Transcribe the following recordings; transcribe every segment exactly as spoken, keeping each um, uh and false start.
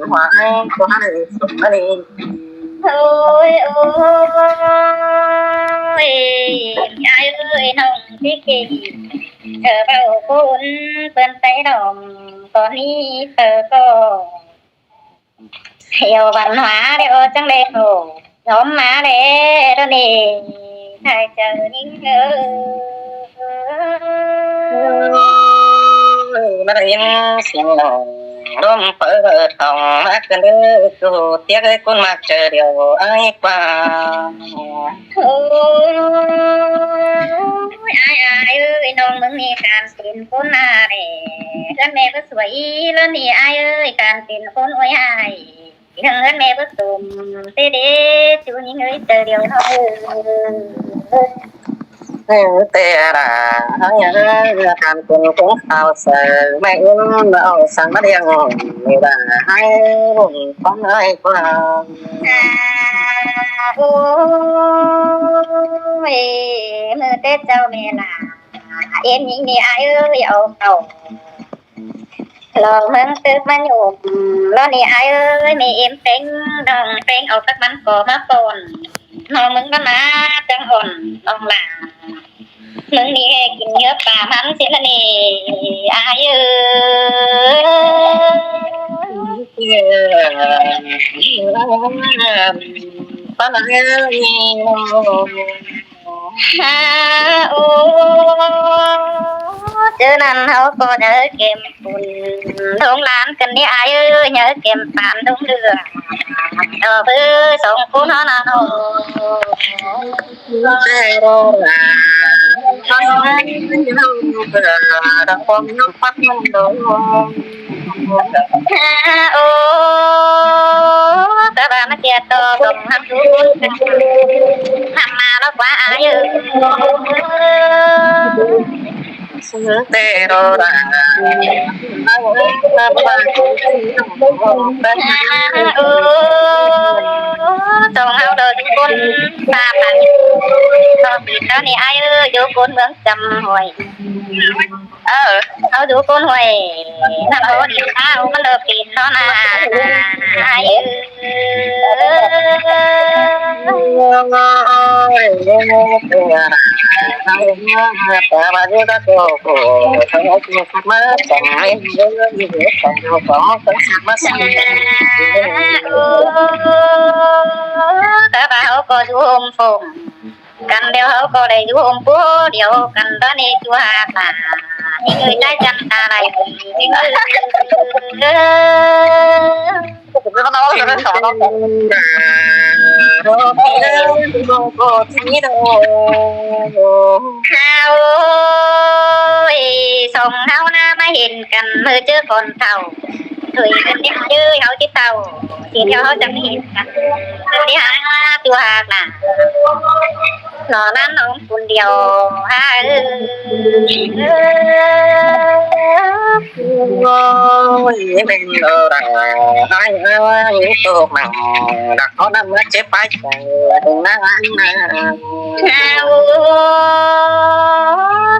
văn hóa của hai sông Mã Ninh. Ôi, ôi, ai ơi, nông tí kì, thơ bao khốn, bơn tay đỏ, có ní thơ có. Hiểu văn hóa đấy, ô, chẳng lẽ khổ. Nhóm má đấy, đó nè, hai chào những ơi. Nó yên xiên lòng, đốm pớ tòng, mắc cơn đứa, cô hù, tiếc ơi, cún mắc chờ điều ai qua. Ôi, ai, ai ơi, nông mưng nè, can xin cún à nè. Gắn mẹ có sủa ý, lắm nè, ai ơi, can xin cún ôi ai. Gắn gắn mẹ có tùm, tê đế, chú những ơi, tờ điều nó ơi. Tê ra, ai ơi, can xin cún sao sờ, mẹ yên, nó sang bắt điên, mẹ bà, ai, con ơi, qua. À, ôi, mưa Tết cháu mẹ là, em những nè ai ơi, âu tàu. Lo mưng tức mà nhộm, lo nè ai ơi, mẹ em pheng, đồng pheng, âu các bắn có má phôn. Lo mưng bắn má, chẳng ổn, lòng lạ. Mưng nè, kinh nhớ bà mắm, xin là nè, ai ơi. Con ơi. Ha, ô, chứ năn hâu có nhớ kem phun. Đông lan cần đi ai ơi, nhớ kem phán đông đường. Ờ, bư sống phun nó năn ô. Tê rô là, con ơi, nhớ, đừng có nhớ phát ngôn đâu. Ô, ta ba ma tia to, gong hăm du, hăm ma lo quá ai ơi. Tê rô ra. Ô, tông hao đôi cún, ba ba. Tông bịt đó nè ai ơi, du cún mướng chăm hỏi. Ơ, hao du cún hỏi. Năn hao đi khao, măn đơ pin nó nà. Ai ơi. Ai, ta ba yu ta ko ko, ta ba yu ta ma, ta ai, yu yu yu ta ko ko, ta ma sa. Ơ, ta ba yu ko yu hôm phông. Căn điêu yu ko đảy yu hôm pua điêu căn ta ni chua ta. Ni người tai chân ta đảy. Ni người Hao ơi, song hao na ba hên căn ꞌmự ꞌchớ ꞌcọn thảu. Thôi căn điêu ꞌchớ hao ꞌchí tảu. Thì theo hao chắng hên căn. Căn điêu ha, tua ha nả. Nó ꞌnặn ꞌnọng cun điêu ha ơi. Ôi, mình lơ ra, ai ơi, tô măng, đặc có năm ngắt chết phải, đừng nắng nắng. Hao ơi,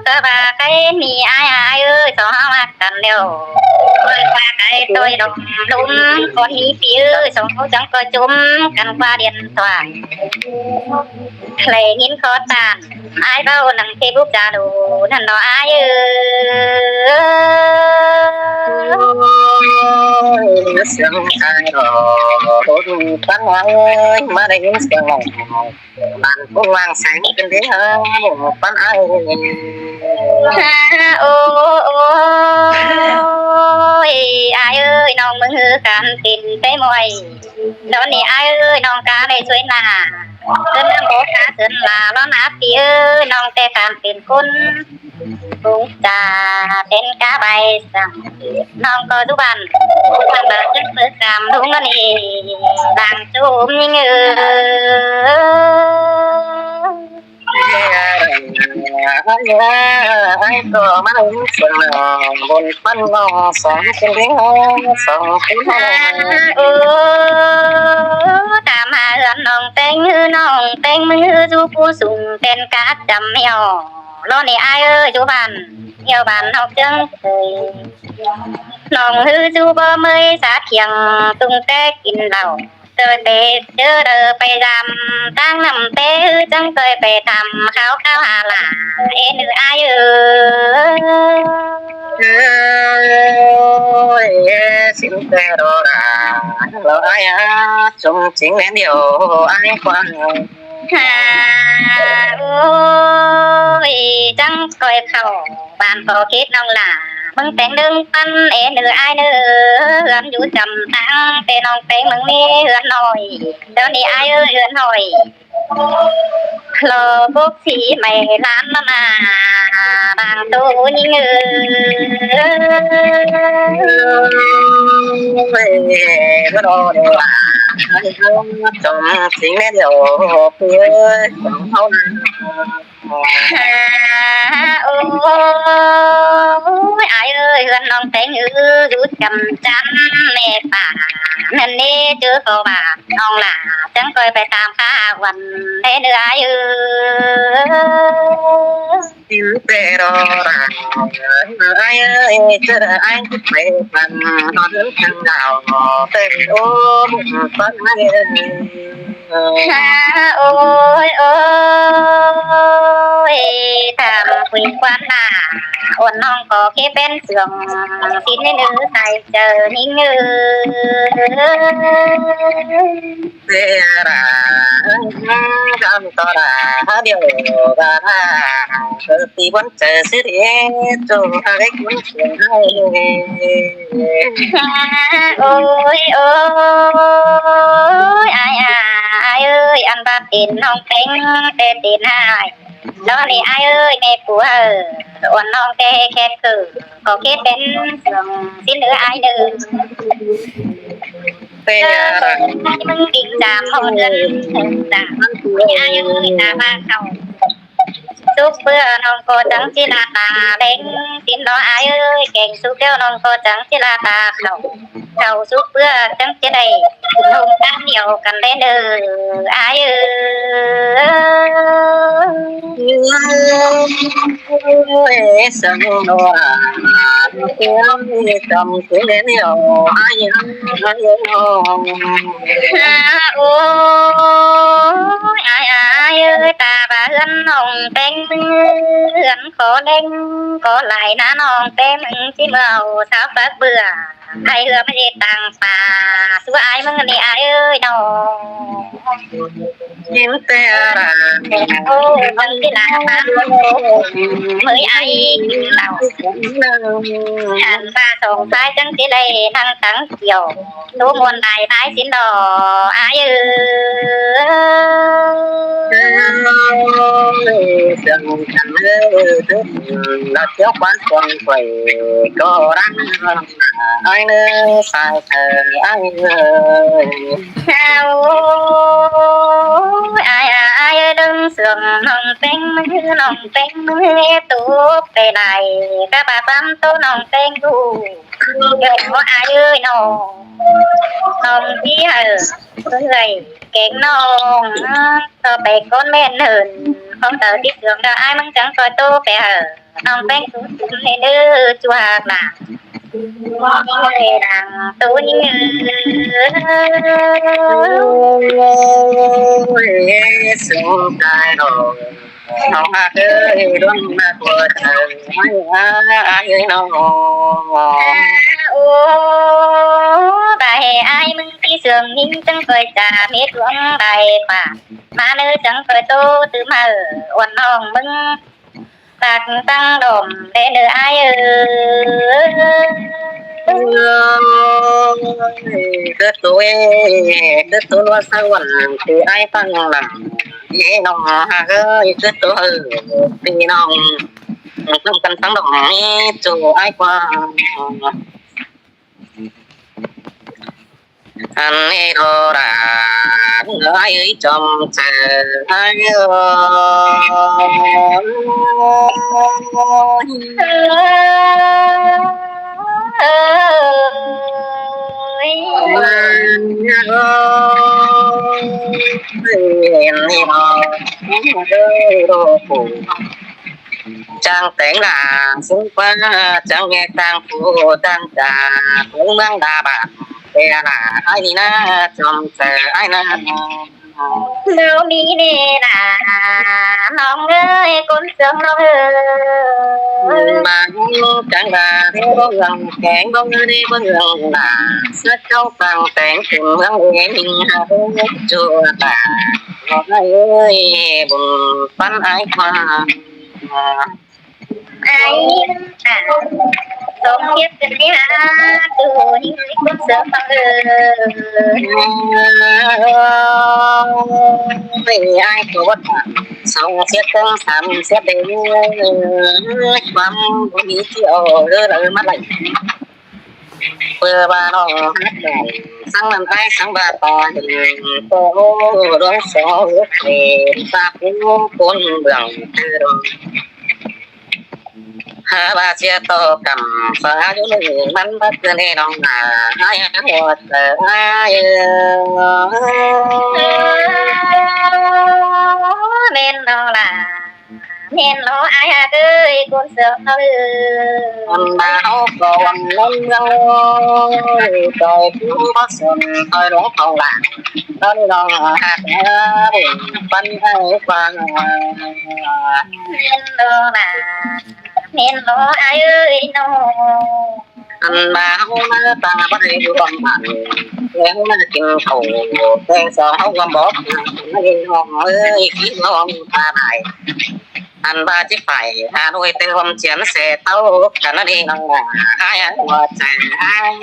ta ba cái ni ai ai ơi, song hao ꞌmặc căn điêu. Ôi, ba cái tôi đọc lúm, con ni phi ơi, song hao chắng có chôm, căn qua điện thoại. Lê nhìn khó tàn, ai bảo năng Facebook Zalo, ꞌnặn nó ai ơi. Ôi, sương ai đó, ôi, tắn ai ơi, mà đây những sương lòng. Bạn cũng hoang sáng cái đấy hả, tắn ai ơi. Ha, ô, ô, ôi, ai ơi, ꞌnọng ꞌmứng hư khăn tin cái môi. Đó ni ai ơi, ꞌnọng cá này chuối nà. Cơn ꞌnọng bố cá cơn là lo nà phi ơi, ꞌnọng tê khăn tin cún. Cũng chả tên cá bay sẵn. ꞌNọng có du bàn. Bạn bảo chất bớt cảm đúng nó nì. Đang chôm những ơi. Ai có mà ꞌnọng sương lòng, bôn păn ꞌnọng song sương đế hông, song sương hông. Ơ, ta ma ꞌhướn ꞌnọng ꞌtếng ꞌhứ ꞌnọng ꞌtếng ꞌmứng ꞌhứ du pú sung tên cá chăm mèo. Lo ni ai ơi, du bàn, mèo bàn học chương. ꞌNọng ꞌhứ du bó ꞌmới sá thiêng tung té kin đau. Tôi bê chớ đơ pay dăm, tang năm té ꞌhứ chắng tôi bê thăm kháo kháo hà lả, ê, ꞌnư ai ơi. Ôi, xin tê đô ra, lo ai á, chúng chính đến điều ai quan. Ha, ôi, chắng coi khảu, bạn có kết ꞌnọng lả, ꞌmứng ꞌtếng đương păn, ê, ꞌnư ai ꞌnư, ꞌhướn dú chăm tang, tê ꞌnọng ꞌtếng ꞌmứng mê ꞌhướn hỏi, đó ni ai ơi, ꞌhướn hỏi. Lo bốc xí mày lán mà, mà, bằng tô những người. Ôi, đó, đó, đó. Trong chính nét điều, ôi, trong hông. Ha, ôi, ai ơi, ꞌhướn ꞌnọng ꞌtếng ư, dú chăm chăm, mẹ bà, nên nê chớ có bà, ꞌnọng lả, chắng coi phải tam khá quần, thế nữa ai ơi. Tin tê đô ra, ai ơi, chớ ai, phải bằng, nó đến thằng nào, tên ôm, con ai ơi. Ha, ôi, ôi, tham quỳnh quan nà, ôn ꞌnọng có cái bên sương, xin nên ư tài chờ những ư. Tê ra, gam to ra, điều ra, tơ ti bón chờ xứ đi, chung hai cái cuốn sương hai. Ôi, ôi, ai, ai, ai ơi, ăn bát tin ꞌnọng ꞌtếng, tê tin hai. Đó ni ai ơi, mẹ pua hơ, ôn ꞌnọng tê khét cử, có kết bên sương, xin ư ai ư. Tê, ơ, ai ꞌmứng định dám hôn dân, dám, ai ơi, ta ba khảu. Súp bưa ꞌnọng có chắng ꞌchí la ta đen, tin đó ai ơi, keng súp bưa ꞌnọng có chắng ꞌchí la ta khảu. Khảu súp bưa chắng ꞌchí đảy, hùng cán điêu căn đen ư, ai ơi. Ôi, sương đô à, Ôi, chăm cứ đến nhiều ai ơi. À, ôi, ai ai ơi, ta bà hươn nòng teng, hươn khó đen, có lại ná nòng teng, chỉ màu sao phát bừa. Ai hứa mà dễ tăng phá, xua ai mừng đi ai ơi đó. Chính ta là ô, tăng tí là phá, mới ai lào. Hẳn phá sông phái tăng tí lệ năng tăng kiểu. Tú muôn đại phái xin đó ai ơi. Sông tăng ơi, là thiếu quán sông quẩy, có răng ai nơi sai thờ ai ơi. Sao ai ai ai đừng sương nòng teng, nòng teng tu pe lai, các bà bám tô nòng teng tu. Ai ơi nòng, nòng tí hờ, người kén nòng, tỏ pe con men hơn, không tớ tí sương đó ai mừng chẳng coi tô pe hờ. Nòng teng tu sum nê nư chua hạc nà. Ôi, đang tu như ôi, sông tai rồi. Nòng hạc ơi, đón mà của trời. Ai, ai, ai, nòng. À, ô, bà hè ai mừng tí sương nín chẳng coi chả mết uống bài phả. Mà nư chẳng coi tô tư mà uốn nòng mừng. Bác tăng đom đen ơi ai ơi. Ôi, cứ tôi, cứ tôi nó sao quần thì ai tăng lắm. Dễ lòng hà ơi, cứ tôi thì lòng. Không cần tăng đom, chú ai qua. Ăn ê đô đà, ai ơi chồng chè, ai ơi. Chàng teng là xứng quá, chàng nghe tàng phủ tàng trà, cũng mương đà bản, kẻ là ai đi na, chồng chè ai na. Nếu mi nê là nòng ơi, con sương nòng ơi. Mà chàng là đi bông lòng, kén bông đi bông lòng là, sắt châu phàng teng cùng mương ơi, mình hà chùa là, ai ơi, bùn phắn ai qua. Ai à, sông kiếp cái đi hả, tu ni con sương nòng ơi. Ai có bất hạnh, sông kiếp tăng sắm kiếp đến, quắm bố đi chiều, lỡ lỡ mắt lạnh. Pưa ba nòng hát đài, sáng năm ai sáng ba ta, tô đuống số ước thề, ta cũng cốn đường tư đô. Hơ ba chia tô cầm, phá dũ nụ mắn bắt tư nê nòng là, ai hăng hùa tờ ai. Bên đó là Nên nó ai à ơi, con sương nó ơi. Ăn ba hốc có ăn nón răng ơi, tôi cũng có sương, tôi đúng không là. Nó đi lòng hạt ơi, phân ai qua. Nên nó là, nên nó ai ơi nó. Ăn ba hốc mà ta bắt đi du băng bản. Em mà kinh khổ, em sao hốc gom bóp. Nó đi lòng ơi, khi lòng ta này. Ăn ba chiếc phải Hà Nội từ hôm chiến xe tàu cả nó đi lòng là hai ăn một chả hai.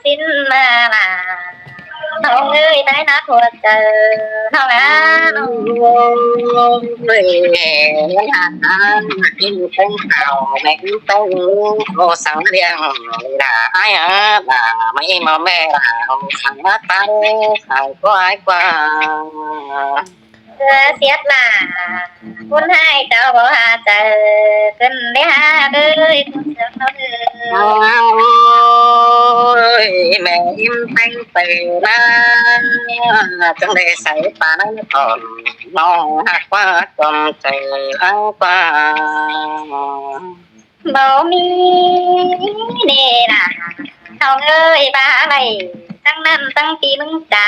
Xin mà là nòng ơi, tai nạn hụt trời, nòng à, nòng. Người nghe ngân hàng, kinh tế nào, mẹ kinh tế, ô, sáng điện, là ai á, là mấy mà mẹ là, ô, sáng bát tan, sáng có ai qua. Ơ, siết lả, ꞌcốn ꞌhại chảu báu ha chaư, ꞌcứn đảy ha đới ꞌcốn sương ꞌnớ. Ôi, ꞌmẹ im ꞌpéng pay ꞌna, chắng đảy sai pá ꞌnặn tỏn, ꞌnọng ꞌhặc ꞌquá chom chaư ꞌhặc ꞌquá. Báu ꞌmí ꞌnê nả, ꞌnọng ơi, báu đảy, tắng ꞌnặn tắng ꞌpi ꞌmứng chả,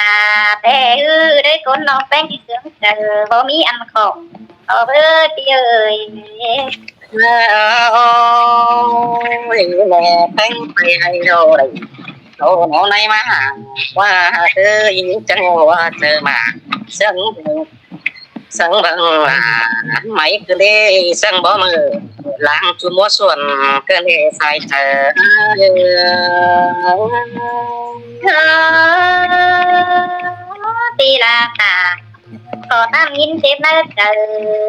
té ư đới ꞌcốn ꞌnọng ꞌpéng ꞌchí sương chaư, báu ꞌmí ăn khỏng, ók ơi ꞌpi ơi. Ôi, ꞌmẹ ꞌpéng pay ꞌhại ꞌnọ đảy, ꞌnọ ꞌnọ ꞌnị ꞌmá hả, ꞌquá hả ơi, chắng ꞌhụ chaư ꞌmá, sương sương báu lả, ꞌmạy ꞌcứ đé sương báu ꞌmự, ꞌláng ꞌchu ꞌmúa suôn ꞌcứ đé sai chaư. Ơ, ꞌpi ꞌlạ ta, ꞌcọ ꞌtan ꞌnghín chếp ꞌnớ chaư,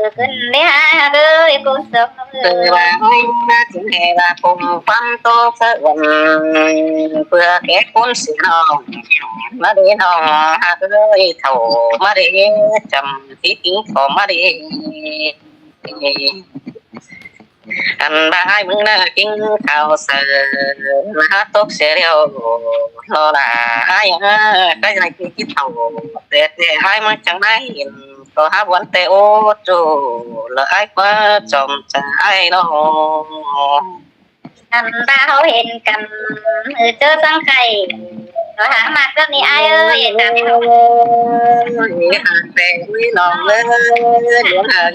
ꞌcứn đảy ha đới ꞌcốn sương ꞌnớ. Ơ, ꞌva ꞌhới ꞌmá chắng đảy ꞌva ꞌcốn ꞌquám ꞌtố saư uôn, ꞌpưa kẻ ꞌcốn sia ꞌnọng, ꞌmá đé ꞌnọng ꞌhặc ơi, thảu ꞌmá đé chăm ꞌpí ꞌkính khỏ ꞌmá đé. Ăn ꞌva ải ꞌmứng ꞌnớ ꞌkính khảu saư, ꞌmá hák tốc sia điêu, ꞌlo lả ải ꞌhứ, cái này ꞌkính khảu, té té ải ꞌmứng chắng đảy, ꞌcọ hák ꞌván té ú ꞌchu, lỏ ải ꞌquá chom chaư ải ꞌnọ. Ăn ꞌva ꞌháu hên căn, ư, ꞌchớ sắng khay, ꞌcọ hák ꞌmặc ꞌsướng ꞌnị ải ơi, tăm ꞌnọng. Ôi, hák té ꞌnị ꞌnọng ơi, ꞌlẹo hák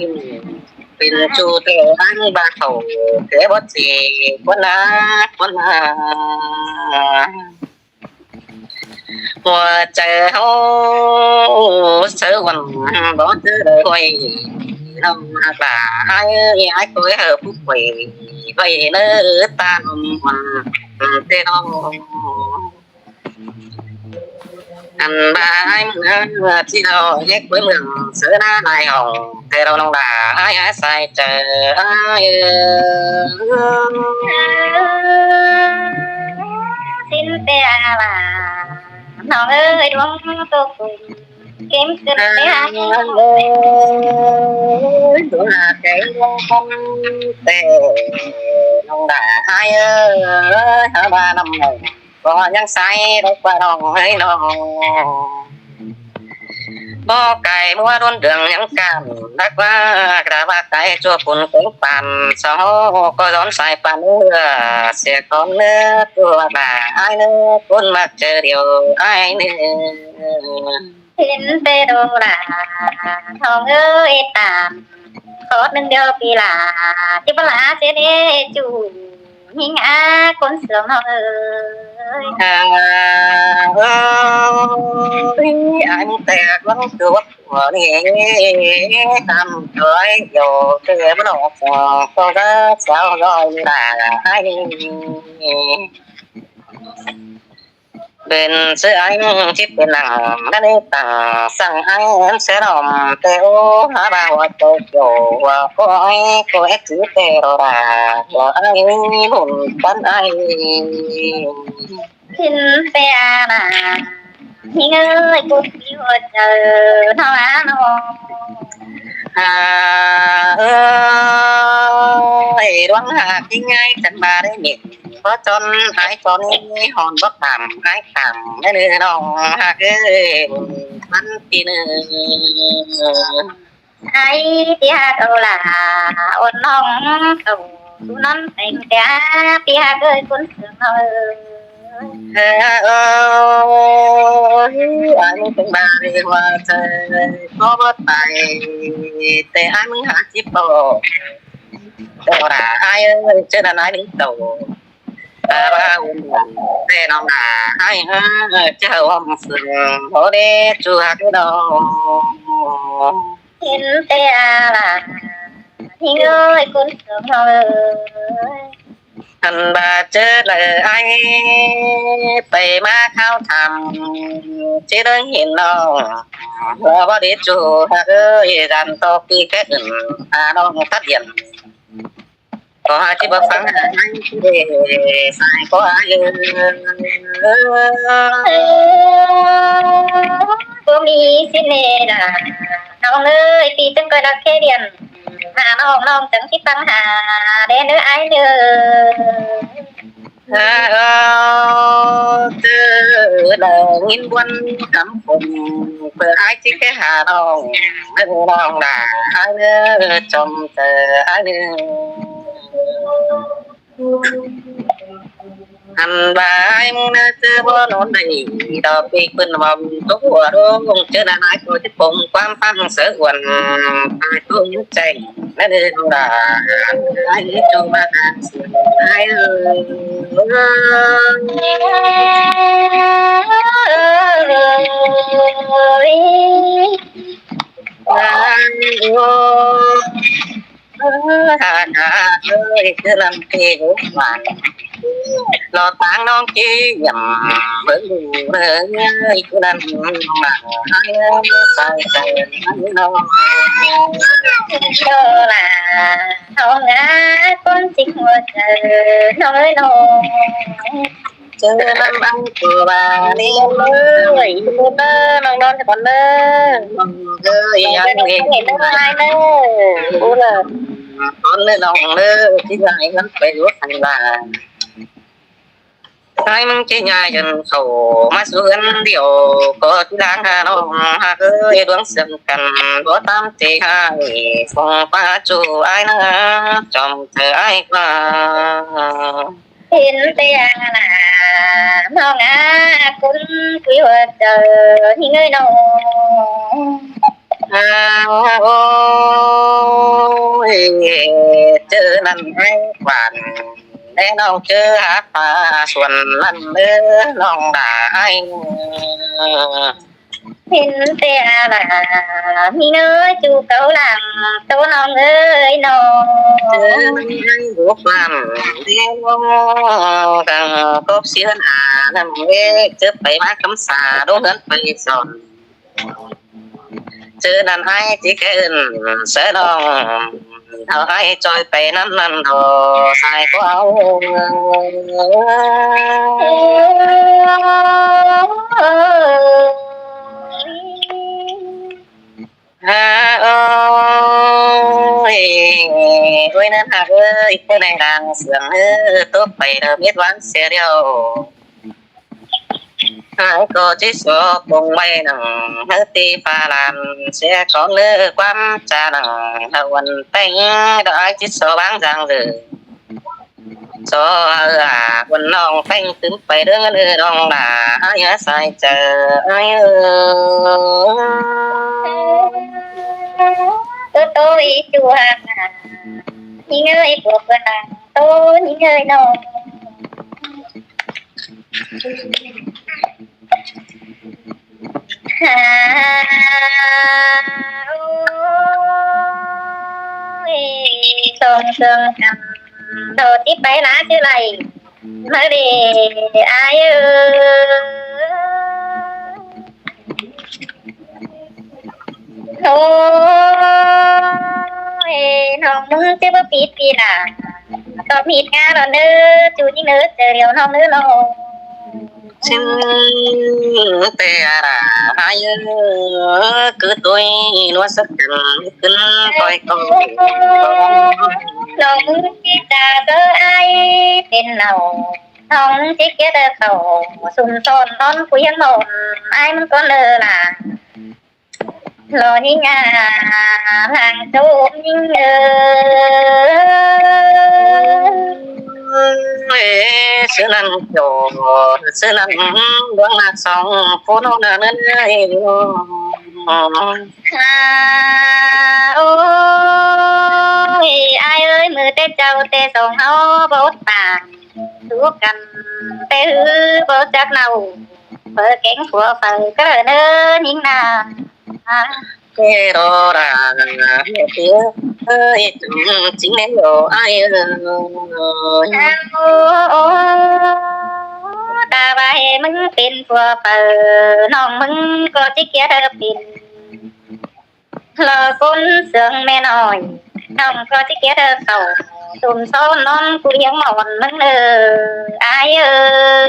pên ꞌchu té ải ꞌva thảu, té báu ꞌchí, ꞌquá ꞌna, ꞌquá ꞌna. ꞌHua chaư ꞌháu saư uôn, báu ꞌchớ đảy ꞌhuối, ꞌnọng ꞌhặc lả ải ơi, ải ꞌcoi hảư pú quay, quay ꞌnớ ta ꞌnọng uôn, té ꞌnọng. Ăn ꞌva ải ꞌmứng ꞌchí ꞌlo, ꞌhẹk quê ꞌmướng saư ꞌná lai hỏng, té ꞌlo ꞌnọng lả ải ải sai chaư, ải ơi. Sín té a lả, ꞌnọng ơi, đuống tô cùm, kêm cơn té a. Ơi, đuống a kêm cơn té, ꞌnọng lả ải ơi, hả ꞌva ꞌnặm ꞌnọng. ꞌCọ ꞌnhắng sai đảy ꞌquá ꞌnọng ơi ꞌnọng. Báu cai ꞌmúa đốn đường ꞌnhắng cản, đảy ꞌquá, đảy ꞌva cai ꞌchua pun cống pàn, sau ꞌcọ dón sai pàn ưa, sia con ꞌnớ, ꞌchua lả ải ꞌnớ, ꞌcốn ꞌmặc chaư điêu ải ꞌnớ. Hên té ꞌlạ, ꞌnọng ơi, tăm khót ꞌnưng điêu ꞌpi ꞌlạ, ꞌchí báu lả ꞌchí đảy ꞌchu, ꞌhính a ꞌcốn sương ꞌnọng ơi. À, ơi, ăn té ꞌcốn chuốt của ꞌnị, tăm ꞌchoi dô, té báu ꞌnọ, ꞌcọ ꞌcọ chảu ꞌloi lả ải. Bên ꞌsứ ải ꞌchí pên nẳng, ꞌnặn ꞌnị tẳng săng ải ꞌsứ ꞌnọng té ú, hả ꞌva ꞌhua tô kiêu ꞌhua ꞌcọ ải ꞌcọ ét chứ té ꞌlo lả, ꞌlo ải ꞌmún bắn ải. Hên té a lả, ꞌhính ơi, ꞌcốn ꞌpi ꞌhua chaư ꞌnọng a ꞌnọng. À, ơi, đuống hák ꞌhính ải chắng ꞌva đảy mết. Báu chon ải chon ꞌnị hòn báu tăm ải tăm ꞌnớ ꞌnọng ꞌhặc ơi, bun bắn ꞌpi ꞌnớ. Ải ꞌpi ꞌhặc âu lả, ôn ꞌnọng âu, su ꞌnón teng té ꞌpi ꞌhặc ơi, ꞌcốn sương ꞌnọng ơi. Ơ, ơ, ải ꞌmứng teng ba ri ꞌhua chaư, ꞌcọ báu tai, té ải ꞌmứng hả chip ꞌpọ. Té lả ải ơi, ꞌchớ ꞌnặn ải ꞌnưng tảu. Ta ba ôn té ꞌnọng lả ải ơi, ꞌchớ ꞌhôm sương, ꞌhô đé ꞌchu hák ꞌnọng. Hên té a lả, ꞌhính ơi, ꞌcốn sương ꞌnọng ơi. Ăn ꞌva ꞌchớ đảy ải, pay ꞌmá kháo tham, ꞌchí đảy hên ꞌnọng, ꞌlẹo báu đảy ꞌchu hák ơi, dản tó ꞌpi khék ứn, a ꞌnọng tắt điện. Có hai chiếc bắp phắng hả? Hai chiếc để xài có ai ơi. ꞌCọ ꞌmí ꞌsịn ꞌnị đa, ꞌnọng ơi, ꞌpi ꞌchớ ꞌcoi đa khe điện, hả ꞌnọng, ꞌnọng chắng ꞌchí ꞌphắng hả, đe ꞌnớ ải ꞌnớ. Hả, ơ, ꞌchớ đa ꞌnghín ꞌbuôn cắm phung, ꞌpưa ải ꞌchí khe hả ꞌnọng, ꞌnớ ꞌnọng đa, ải ꞌnớ chom ꞌchớ ải ꞌnớ. Ăn ꞌva ải ꞌmứng ꞌnớ ꞌchớ báu ꞌnón đảy, đọ ꞌpi ꞌpứng mom tốc hua rông, ꞌchớ ꞌnặn ải ꞌcọ ꞌchí pông ꞌquám ꞌphắng sáư uôn, ải ꞌcọ ꞌnhắng chẻng, ꞌnớ đa, ải ꞌchọ ꞌva ải ơi. Ải ơi. Hả, hả, ơi, ꞌchớ ꞌnặn ꞌchí ꞌhụ ꞌmắn. Lo ꞌtáng ꞌnọng ꞌchí ꞌnhăm bớng ꞌnớ ơi, ꞌchớ ꞌnặn ꞌmắn ải ơi, sai sai ꞌnọng. Lo ꞌla ꞌnọng ꞌnạ, ꞌcốn ꞌchí hua chaư ꞌnọng ơi ꞌnọng. ꞌChớ ꞌnặn ꞌváng ꞌcọ ꞌva ꞌnị ơi, ꞌnọng ꞌnón ꞌcọ ꞌnớ. ꞌNọng ơi, ꞌnọng ơi, ꞌnọng ơi, ꞌnọng ơi. Ú ꞌnớ. ꞌCọ ꞌnớ ꞌnọng ꞌnớ, ꞌchí ꞌnhá ꞌhướn pay dú khăn ꞌva. Ải ꞌmứng ꞌchí ꞌnhá dơn khảu ꞌmá sú ꞌhướn điêu, ꞌcọ ꞌchí ꞌláng hả ꞌnọng, hả ơi, ꞌluống sương căn, báu ꞌtám ꞌchí hả, phung ꞌpá ꞌchu ải ꞌnớ, chom ꞌchớ ải ꞌva. Hên ꞌtẹ ꞌnạ, ꞌnọng ꞌnạ, ꞌcốn ꞌquí hua chaư ꞌnhính ơi ꞌnọng. À, ôi, ꞌchớ ꞌnặn ải ꞌquám, ꞌnẹ ꞌnọng ꞌchớ hả ꞌpá suôn ꞌnặn ꞌnớ ꞌnọng đa ải. Hên ꞌtẹ ꞌnạ, ꞌnhính ơi, ꞌchu cáu lăng ꞌtố ꞌnọng ơi ꞌnọng. ꞌChớ ꞌnặn ải ꞌcọ ꞌquám, ꞌnẹ ꞌnọng cắp ꞌsướng hả ꞌnặn ꞌnớ, ꞌchớ pay ꞌmá cắm sa, đu ꞌhướn pay son. ꞌChớ ꞌnặn ải ꞌchí khen sáư ꞌnọng, hảư ải ꞌchoi pay ꞌnặn ꞌnặn đo sai ꞌquám. Hả ơi, ôi ꞌnặn hả ơi, ꞌchớ ꞌnị đang sương ơi, tốc pay đa mết ꞌváng sia điêu. Ải ꞌcọ ꞌchí so pông ꞌvạy ꞌnăng, hảư ti pha lan sia khong ꞌnớ ꞌquám cha ꞌnăng, hảư uôn ꞌpéng, đa ải ꞌchí so ꞌváng dang ꞌlự. So hảư à, uôn ꞌnọng ꞌpéng tứm pay đơng ꞌnớ ꞌnọng đa, ải ꞌnớ sai chaư, ải ơi. Tô tô ꞌchua, ꞌnhính ơi, ꞌpưa ꞌnặn, tô ꞌnhính ơi ꞌnọng. Hả, ôi, sông sương căn, đo ꞌchí pay ꞌlạ ꞌchư đảy, ꞌmá đi, ải ơi. Ôi, ꞌnọng ꞌmứng ꞌchớ báu pít pi đa, ꞌtọ mít ꞌnga lo ꞌnớ, ꞌchu ꞌnhính ꞌnớ, chaư điêu ꞌnọng ꞌnớ lo. ꞌChớ ꞌtẹ ꞌnạ, ải ơi, cứ tui ꞌnua sắc căn, cứ ꞌtoi ꞌcọ. ꞌNọng ꞌmứng ꞌchí cha ꞌtớ ải pên nau, ꞌnọng ꞌmứng ꞌchí kiết đa khảu, sum son ꞌnón ꞌcú ꞌhiếng ꞌnọn, ải ꞌmứng ꞌcốn ꞌnớ ꞌla. Lo ꞌnhính à, lăng ꞌchớ ꞌnhính ơi. Ê, ꞌsứ ꞌnặn ꞌchọ, ꞌsứ ꞌnặn ꞌluống ꞌnạ song, ꞌpú ꞌnọng ꞌnớ ꞌnớ. À, ôi, ải ơi, ꞌmự té chảu té song ꞌháu báu tang, sú căn té ꞌhứ báu chắc ꞌnạu, ꞌpưa kéng phua phaư cá ꞌnớ ꞌnhính ꞌnạ. Ê, ꞌló đa, ơi, tum chính ꞌnê ꞌló ải ơi. Ô, ô, đa ꞌva ꞌmứng pên phua phaư, ꞌnọng ꞌmứng ꞌcọ ꞌchí kiết pên. Lo ꞌcốn sương ꞌme ꞌnọi, ꞌnọng ꞌcọ ꞌchí kiết khảu, sum son ꞌnón ꞌcú ꞌhiếng ꞌmọn ꞌmứng ꞌnớ, ải ơi.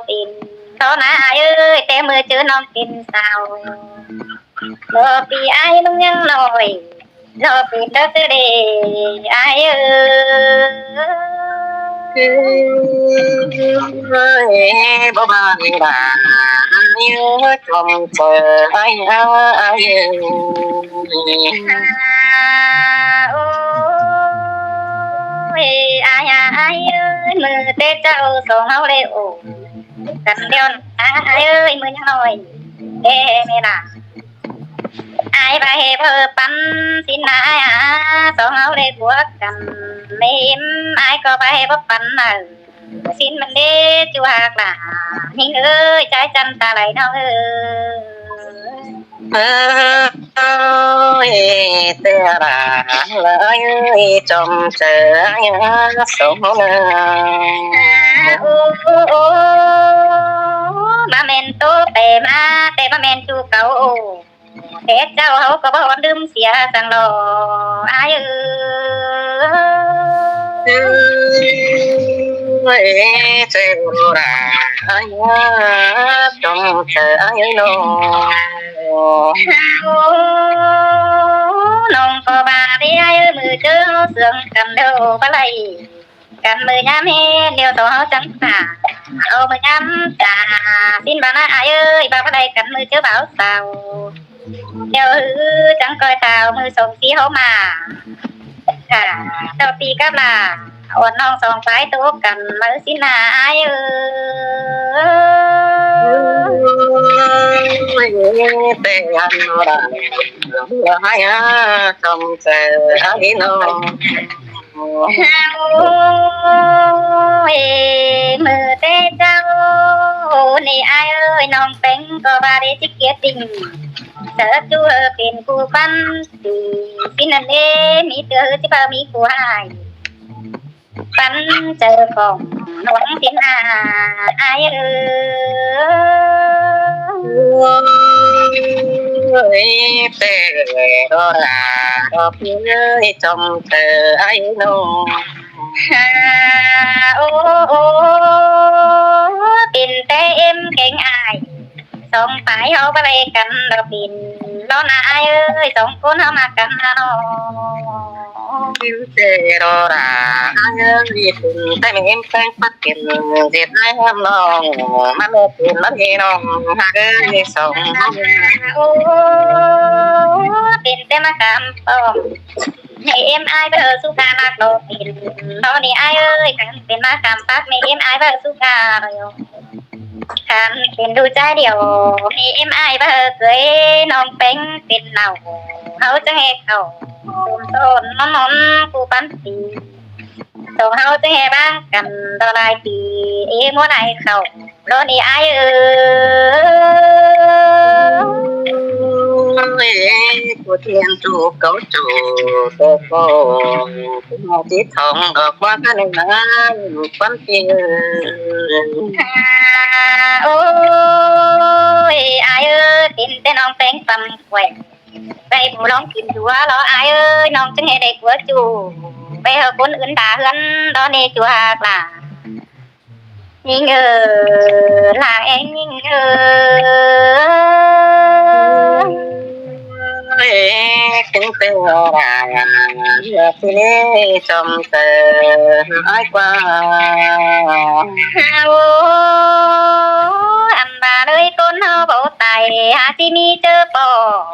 pên, tó ná ai ơi, té ꞌmự ꞌchớ ꞌnọng pên sáo. Lo pi ai ꞌmứng ꞌnhắng ꞌnọi, lo pi đaư ꞌtứ đê ai ơi. Ơi, báu ꞌva đi đà, ai ơi, chom chơ, ai, ai ơi. À, ôi, ai, ai ơi, ꞌmự té ꞌchạu song ꞌháu ꞌlế ổ. Căn điêu, à, ai ơi, ꞌmự ꞌnhắng ꞌnọi, ê, mê nả. Ai ꞌva ꞌhế báu păn, sín ná ai à, song ꞌháu ꞌlế bua căn, mê ꞌmí ai ꞌcọ ꞌva ꞌhế báu păn ꞌnớ. Sín ꞌmắn đế ꞌchu ꞌhặc lả, ꞌnhính ơi, ꞌchái chăn ta đảy ꞌnọng ơi. Ơi, té đà, ơi, chom chơ, ai, song ꞌháu ꞌnớ. À, ô, ô, ô, ꞌva ꞌmen tô pé ꞌmá, té ꞌva ꞌmen ꞌchu cáu. Té ꞌchạu ꞌháu ꞌcọ báu ón đưm sia săng lo, ai ơi. Ơi, chơ đà, ai, chom chơ, ai, ꞌnọng. Ô, ꞌnọng ꞌcọ ꞌva đi ai ơi, ꞌmự ꞌchớ ꞌháu sương căn điêu báu đảy. Căn ꞌmự ꞌnhám ꞌhế điêu tó ꞌháu chắng tả. Ô, ꞌmự ꞌnhám tả, sín ꞌva ná ai ơi, ꞌva báu đảy căn ꞌmự ꞌchớ báu sáo. Điêu ư chắng ꞌcoi táo ꞌmự song sí ꞌháu ꞌmá. À, ꞌchọ pi cắp lả, ôn ꞌnọng song phái tô căn ꞌmự sín ná ai ơi. Ôi, té ăn đà, ai à, chom chơ, ai ꞌnọng. Ôi, ꞌmự té ꞌchạu, ꞌnị ai ơi, ꞌnọng Peng ꞌcọ ꞌva đé ꞌchí kiết đinh. Sớ ꞌchu ꞌhơ pên ꞌcu păn, ꞌtứ sín ꞌnặn đé, ꞌmí ꞌtưa ꞌhứ ꞌchí ꞌva ꞌmí ꞌcu ꞌhại. Păn chơ khong ꞌnọng sín ná ai ơi. Ôi, té đo đà, đo pi ơi, chom chơ ai ꞌnọng. À, ô, ô, ô, pên té ꞌếm kéng ai. Song phái ꞌháu báu đảy căn lo pên, lo ná ai ơi, song ꞌcốn ꞌháu ꞌmặc căn ꞌnớ ꞌnọng. Pên té đo đà, ai ơi, pên té ꞌmí ꞌếm kéng pắt pên, ꞌdệt ai ꞌhăm ꞌnọng, ꞌmắn ꞌmí pên ꞌmắn ꞌhế ꞌnọng, ꞌhặc ơi, song. Ô, pên té ꞌmặc cam pom. Mê ꞌếm ai báu ꞌhứ su ca ꞌmặc lo pên. Lo ꞌnị ai ơi, căn pên ꞌmặc cam pắt mê ꞌếm ai báu ꞌhứ su ca lo. Căn pên ꞌlụk ꞌchái điêu, mê ꞌếm ai báu ꞌhứ cưới ꞌnọng Peng pên nảu. ꞌHáu chắng ꞌhế khảu, tôm sôn ꞌnón ꞌnón ꞌcu păn pi. Song ꞌháu chắng ꞌhế bang căn ꞌto lai pi, ê ꞌmúa lai khảu. Lo ꞌnị ai ơi. Ôi, ꞌcu tiên ꞌchu cáu ꞌchu, tô tô, ꞌchí thong đỏ ꞌquá cá nưng ná, păn pi ơi. À, ôi, ai ơi, pên té ꞌnọng Peng păm quay. Báu bu ꞌlống kin dua lo ai ơi, ꞌnọng chắng ꞌhế đảy cua ꞌchu. Báu ꞌhứ ꞌcốn ứn ta ꞌhướn, lo ꞌnị ꞌchu ꞌhặc lả. ꞌNhính ơi, lả ên ꞌnhính ơi. Ê, kính têng lo đà, ê, ê, chom chơ, ai ꞌquá. Ô, ăn ꞌva ơi ꞌcốn ꞌháu báu tai, hák ꞌchí ꞌmí ꞌchớ pom.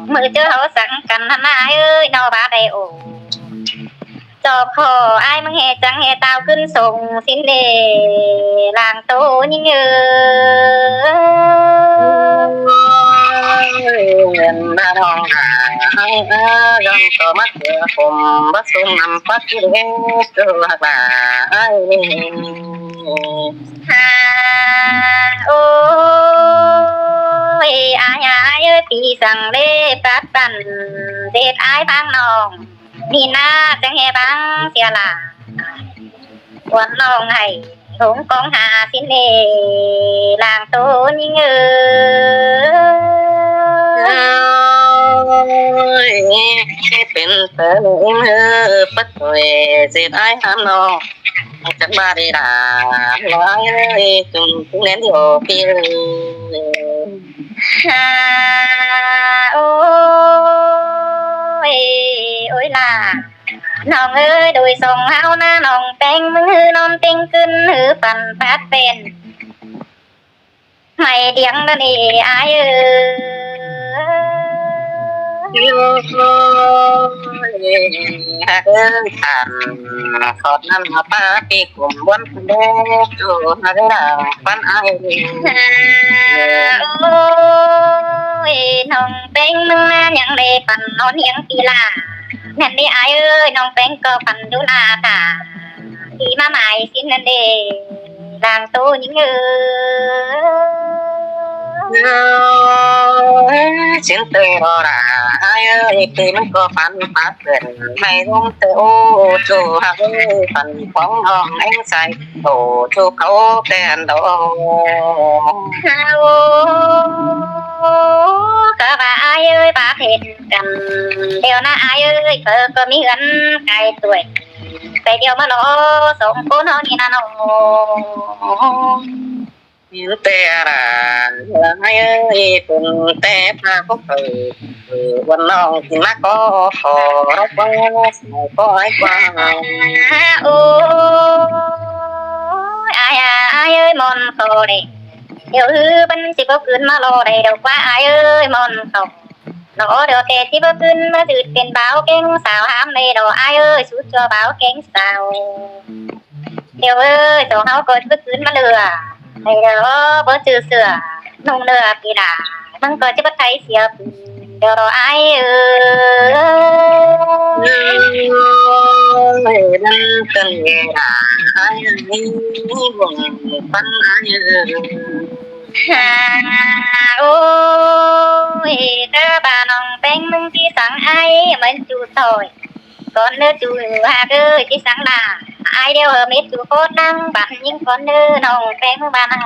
ꞌMự ꞌchớ ꞌháu sắng căn ꞌnặn ai ơi, ꞌnọ ꞌva đảy ổ. Chọ khỏ ai ꞌmứng ꞌhế chắng ꞌhế táo ꞌcứn sông sín đê lăng tô ꞌnhính ơi. Ơ, ꞌnọng đà, ơ, ơ, ꞌdọn ꞌcọ ꞌmặc ꞌchưa khôm báu sôm năm pắt ꞌchí đé, ꞌchớ ꞌhặc đà, ơ. À, ôi, ai, ai ơi, pi săng đé pắt păn, ꞌdệt ai ꞌváng ꞌnọng. ꞌnị ꞌná chắng ꞌhế báng sia ꞌlạ. Uôn ꞌnọng hảy hống cóng ha ꞌsịn ꞌnị, lăng ꞌtố ꞌnhính ơ. Ơi, pên tơ ꞌnị ꞌhứ pắt ꞌtội ꞌdệt ải ꞌhám ꞌnọng. Chắng ꞌva đi đà, ꞌlạ ơi, chum chum nén đi ô pi ơi. Ha, ôi, ôi ꞌlạ. ꞌNọng ơi, đuổi song ꞌháu ꞌná ꞌnọng ꞌpéng ꞌmứng ꞌhứ ꞌnón ꞌtếng ꞌcứn ꞌhứ păn pát pên. Mảy điếng ꞌnớ ꞌnị ải ơi. Ơ, hák ơi, than khót ꞌnặn ꞌmá ꞌpi cốm ꞌmuôn đé, ꞌchua hák ꞌlạ păn ải. Ôi, ꞌnọng ꞌpéng ꞌmứng ꞌná ꞌnhắng đảy păn ꞌnón ꞌhiếng pi ꞌlạ. ꞌNặn đi ải ơi, ꞌnọng ꞌpéng ꞌcọ păn đu ꞌlạ ta. Đi ꞌmá mai ꞌsịn ꞌnặn đi. Lăng ꞌtố ꞌnhính ơ. Ơ, ꞌsịn ꞌtẹ ꞌlạ ải ơi, ꞌpi ꞌmắn ꞌcọ păn pát pên, ꞌmạy ꞌlốm ꞌtẹ ô, ꞌchua hák ơi, păn póng ꞌnọng ꞌnhắng sai, ổ ꞌchua cáu ꞌtẹ ꞌnặn đó. Ơ, ꞌcọ ꞌva ải ơi, ꞌva hên căn, điêu ꞌná ải ơi, ꞌcọ ꞌmí ꞌhướn cai ꞌtoi. Pay điêu ꞌmá lo song ꞌcốn ꞌháu ꞌnị ꞌnặn ꞌnớ. ꞌTẹ ꞌlạ ải ơi, pên ꞌtẹ ꞌpá cốc ơi, uôn ꞌnọng kin ꞌmá ꞌcọ khót ꞌlạ ꞌquá, ꞌcọ ải ꞌquá. Ôi, ải à, ải ơi, ꞌmón khót đảy. Điêu ꞌhứ băn ꞌchí báu ꞌcứn ꞌmá lo đảy điêu ꞌquá ải ơi, ꞌmón khót. Lo điêu ꞌtẹ ꞌchí báu ꞌcứn ꞌmá dứt pên báo kéng sao ꞌhám đảy lo ải ơi, sút ꞌchua báo kéng sao. Điêu ơi, song ꞌháu ꞌcọ ꞌchí báu ꞌcứn ꞌmá ꞌlứa. Đảy lo báu ꞌchư sửa, ꞌnung ꞌlứa pi ꞌlạ, ꞌmắn ꞌcọ ꞌchí báu thái sia. Điêu lo ải ơi. Ơi, ꞌnặn căn ꞌnị ꞌlạ ải ơi, ꞌmắn păn ải ơi. Ha, ôi, ꞌcọ ꞌva ꞌnọng ꞌpéng ꞌmứng ꞌchí săng ải, ꞌmắn ꞌchu ꞌtoi. Cón ꞌnớ ꞌchu hák ơi, ꞌchí săng ꞌlạ. Ải điêu hảư mết ꞌchu khót ꞌnăng, păn ꞌnhính cón ꞌnớ ꞌnọng ꞌpéng ꞌmứng ꞌva ꞌnăng.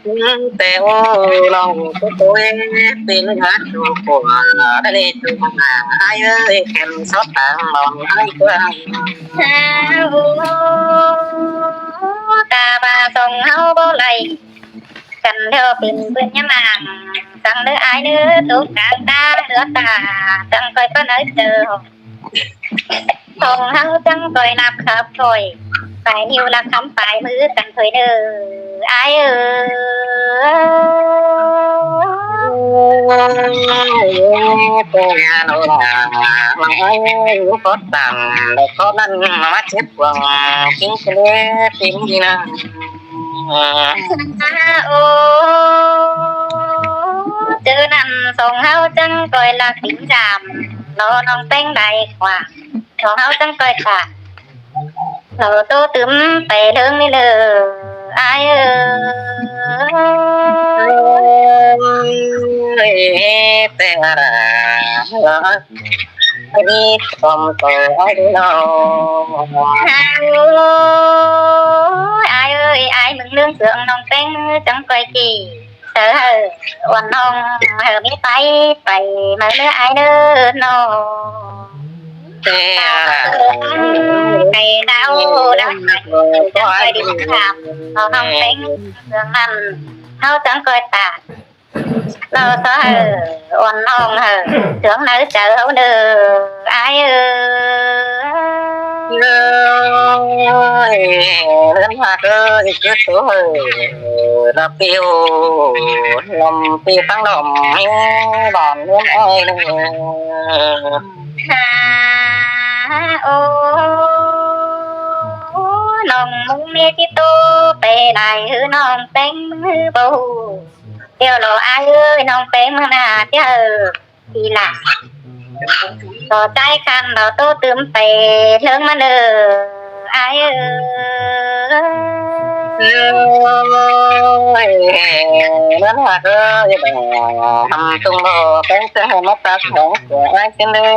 ꞌTẹ ô ꞌnọng ꞌcọ ꞌtoi, pên hák ꞌchu ꞌcọ, đa ꞌlế ꞌchu ꞌva ải ơi, khen sót tang ꞌnọng ải ꞌquá. Ha, ô, ta ꞌva song ꞌháu báu đảy. Căn điêu pên ꞌpươn ꞌnhá mang, săng ꞌnớ ải ꞌnớ, tốc cang ta ꞌlứa ta, săng ꞌcoi ꞌpá nới ꞌchơ. Song ꞌháu chắng ꞌcoi ꞌlạp khắp thôi, pay ꞌniu ꞌlạp khắm pay ꞌmứ căn thôi ꞌnớ, ải ơi. Ôi, ôi, ôi, ôi, ôi, ôi, ôi, ôi, ꞌcọ tang, ꞌcọ ꞌnặn ꞌmá chếp cuông, chính cái lễ tìm đi na. Ô, ꞌchớ ꞌnặn song ꞌháu chắng ꞌcoi ꞌlặc tính dăm, lo ꞌnọng ꞌpéng đảy khóa, song ꞌháu chắng ꞌcoi ta. Lo ꞌtố tứm pay ꞌlớng ꞌnị ꞌlứa, ải ơi. Ơi, ꞌtẹ ꞌlạ ải ơi, ꞌnị tóm ꞌtoi ải đi lo. Ôi, ải ơi, ải ꞌmứng ꞌlướng sương ꞌnọng ꞌpéng chắng ꞌcoi kỉ. Saư hảư uôn ꞌnọng hảư mết pay, pay ꞌmá ꞌnớ ải ꞌnớ ꞌnọng. Ơi, ꞌcọ ꞌcoi đi khám, ꞌnọng ꞌpéng sương ꞌnặn, ꞌháu chắng ꞌcoi ta. Lo saư hảư uôn ꞌnọng hảư sương nả chaư ꞌháu ꞌnớ, ải ơi. Ơi, ꞌlớn hák ơi, cứ tố hảư, ꞌlạ ꞌpi ô, ꞌlắm ꞌpi ꞌphắng ꞌlắm, bản ꞌlớn ải ꞌnớ. Ha, ô, ꞌnọng ꞌmứng ꞌmí ꞌchí ꞌtố pay đảy ꞌhứ ꞌnọng ꞌpéng ꞌhứ báu ꞌhụ. Điêu lo ải ơi, ꞌnọng ꞌpéng ꞌmá ꞌnạ ꞌchí hảư đi ꞌlạ. Lo ꞌchái khăn lo ꞌtố tứm pay ꞌlớng ꞌmá ꞌnớ, ải ơi. Ơi, ơi, ơi, ơi, ơi, tung bộ, cái xe hơi mất tắt, cái xe ai trên đây,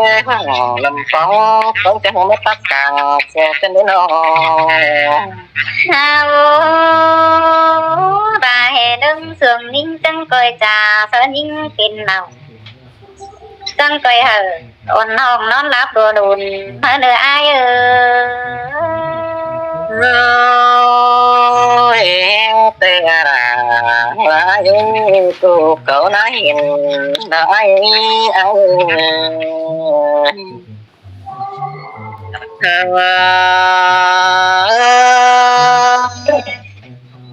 lầm phóng, cái xe hơi mất tắt, cái xe trên đây nó. Hao, bà hè đông sương ninh trăng coi trà, sơ ninh kinh nào. Trăng coi hở, ôn hồng non láp đùa đùn, hở nửa ai ơi. Ôi, tê ra, ai ơi, cô cậu nói hiền, đó ai, ai ơi. Ơ,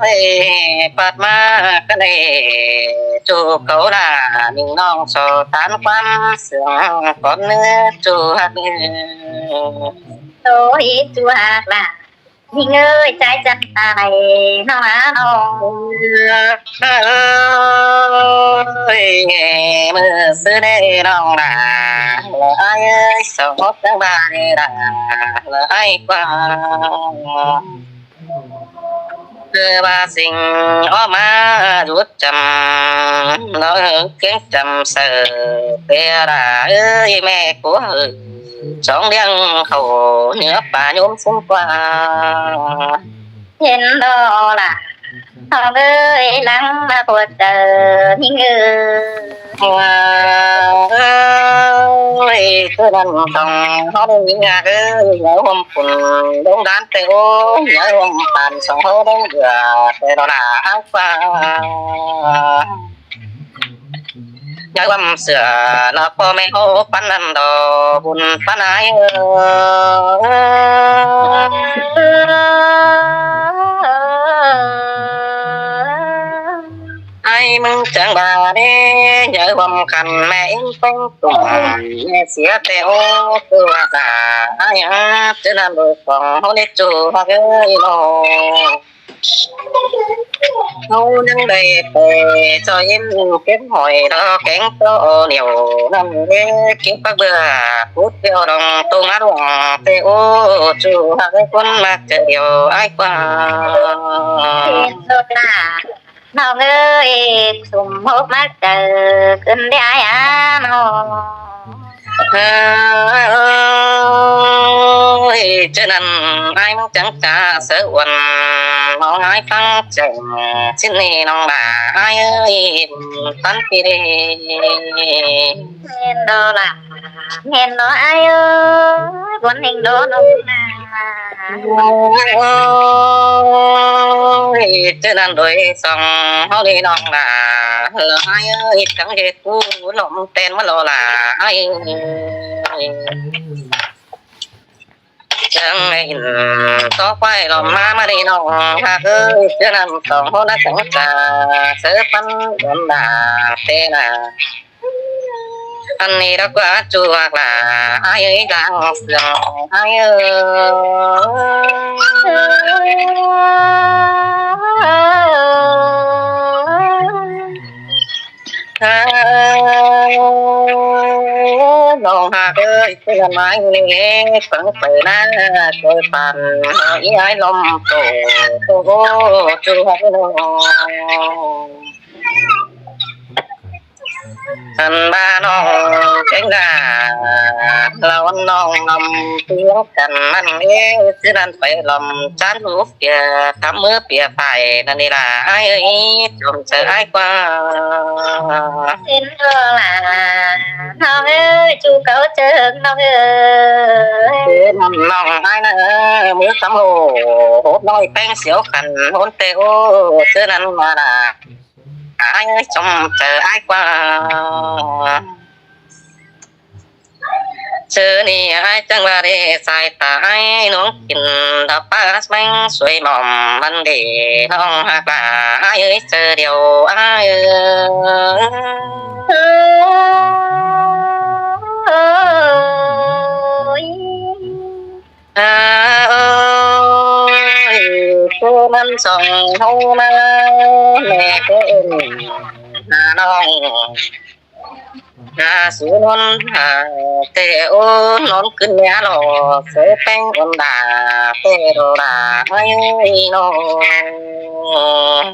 ơi, bát ma cái này, chú cậu là mình non so tán quan sương con nữa, chú hạt. Tôi chú hạt là mình ơi, trái chân tài nó á nó. Ơi, mưa xứ đây non là, là ai ơi, sao hót trắng ba đây là, là ai qua. Thưa ba sinh ó má rút chăm, nó hứng kiếng chăm sợ, bé là ơi mẹ của hử, chóng điăng khẩu nhớ bà nhốm xung qua. Hiến đó là, họ ơi lắng mà buồn giờ, mình ơi. Ơi, cứ năn tòng hót đi ngà ơi, nhớ hôm phùn đông đán tê ô, nhớ hôm phản sống hô đông vừa, tê đó là áo qua. Nhớ hôm sửa nó có mẹ hô phán năn đó, bùn phán ái ơi. Ai mưng chang ba đê, nhớ hôm khăn mẹ in phanh tùng, mẹ xía tê ô, tua cả, ai á, chứ làm được còn hô nết chu hoa gơi nô. Hô nâng đầy tê, cho in kết hỏi đó, kéng tô ô nhiều, năm đê, kéng bắc bừa, phút tiêu đồng, tung át lòng, tê ô, chu hoa gơi quân mạc trời điều, ai qua. Nó ơi, sum hốc mắc tơ, cưng đe ai á nó. Ơi, chứ năn ai mong chẳng cả sớ uốn, nó ai phăng chèn, xin nì nong bà ai ơi, tắn pì đê. Hên đó là, hên đó ai ơi, cuốn hình đó nó là. Ôi, chứ năn đuổi sòng, hó đi nong là, lỡ ai ơi, chẳng dễ tu, lộm tên mà lo là ai. Chẳng ai, to quay lộm má mà đi nong, hạc ơi, chứ năn sòng, hó đã chẳng cả, sớ pắn, đón bà, tê là. Ăn đi đó quá chua là ai ơi đang sương ai ơi. Lòng hạc ơi, cái là mãi nè, phẳng phải na, tôi phản, ý ai lòng tổ, tổ, tổ, tổ, Ăn ba nong kéng đà, lau ăn nong nằm tiếng cắn ăn ế, chứ ăn phải lòng chán hút kìa, thắm mưa kìa phải, năn đi là ai ơi, trộm sợ ai qua. Xin thưa là, nong ơi, chú cậu chớ nong ơi. Chứ năn nong ai nă, mưa sắm hồ, hốt nói pheng xíu khăn, hôn tê ô, chứ năn mà là. Ai ơi, trông chờ ai qua. Chứ ni ai chẳng ba đi sai ta ai nông kín đọc bác manh suối mỏm bắn đi nông hạc là ai ơi, chờ điều ai ơi. Ôi. À ơi, cô năm sòng hô na, mẹ cô ơi, à nong. Hả, sú ꞌnón, hả, ꞌtẹ ꞌnón ꞌcứn ꞌnhá lo, ꞌsớ ꞌpéng ꞌnón đa, ꞌtẹ ꞌnón đa, ải ơi ꞌnọng.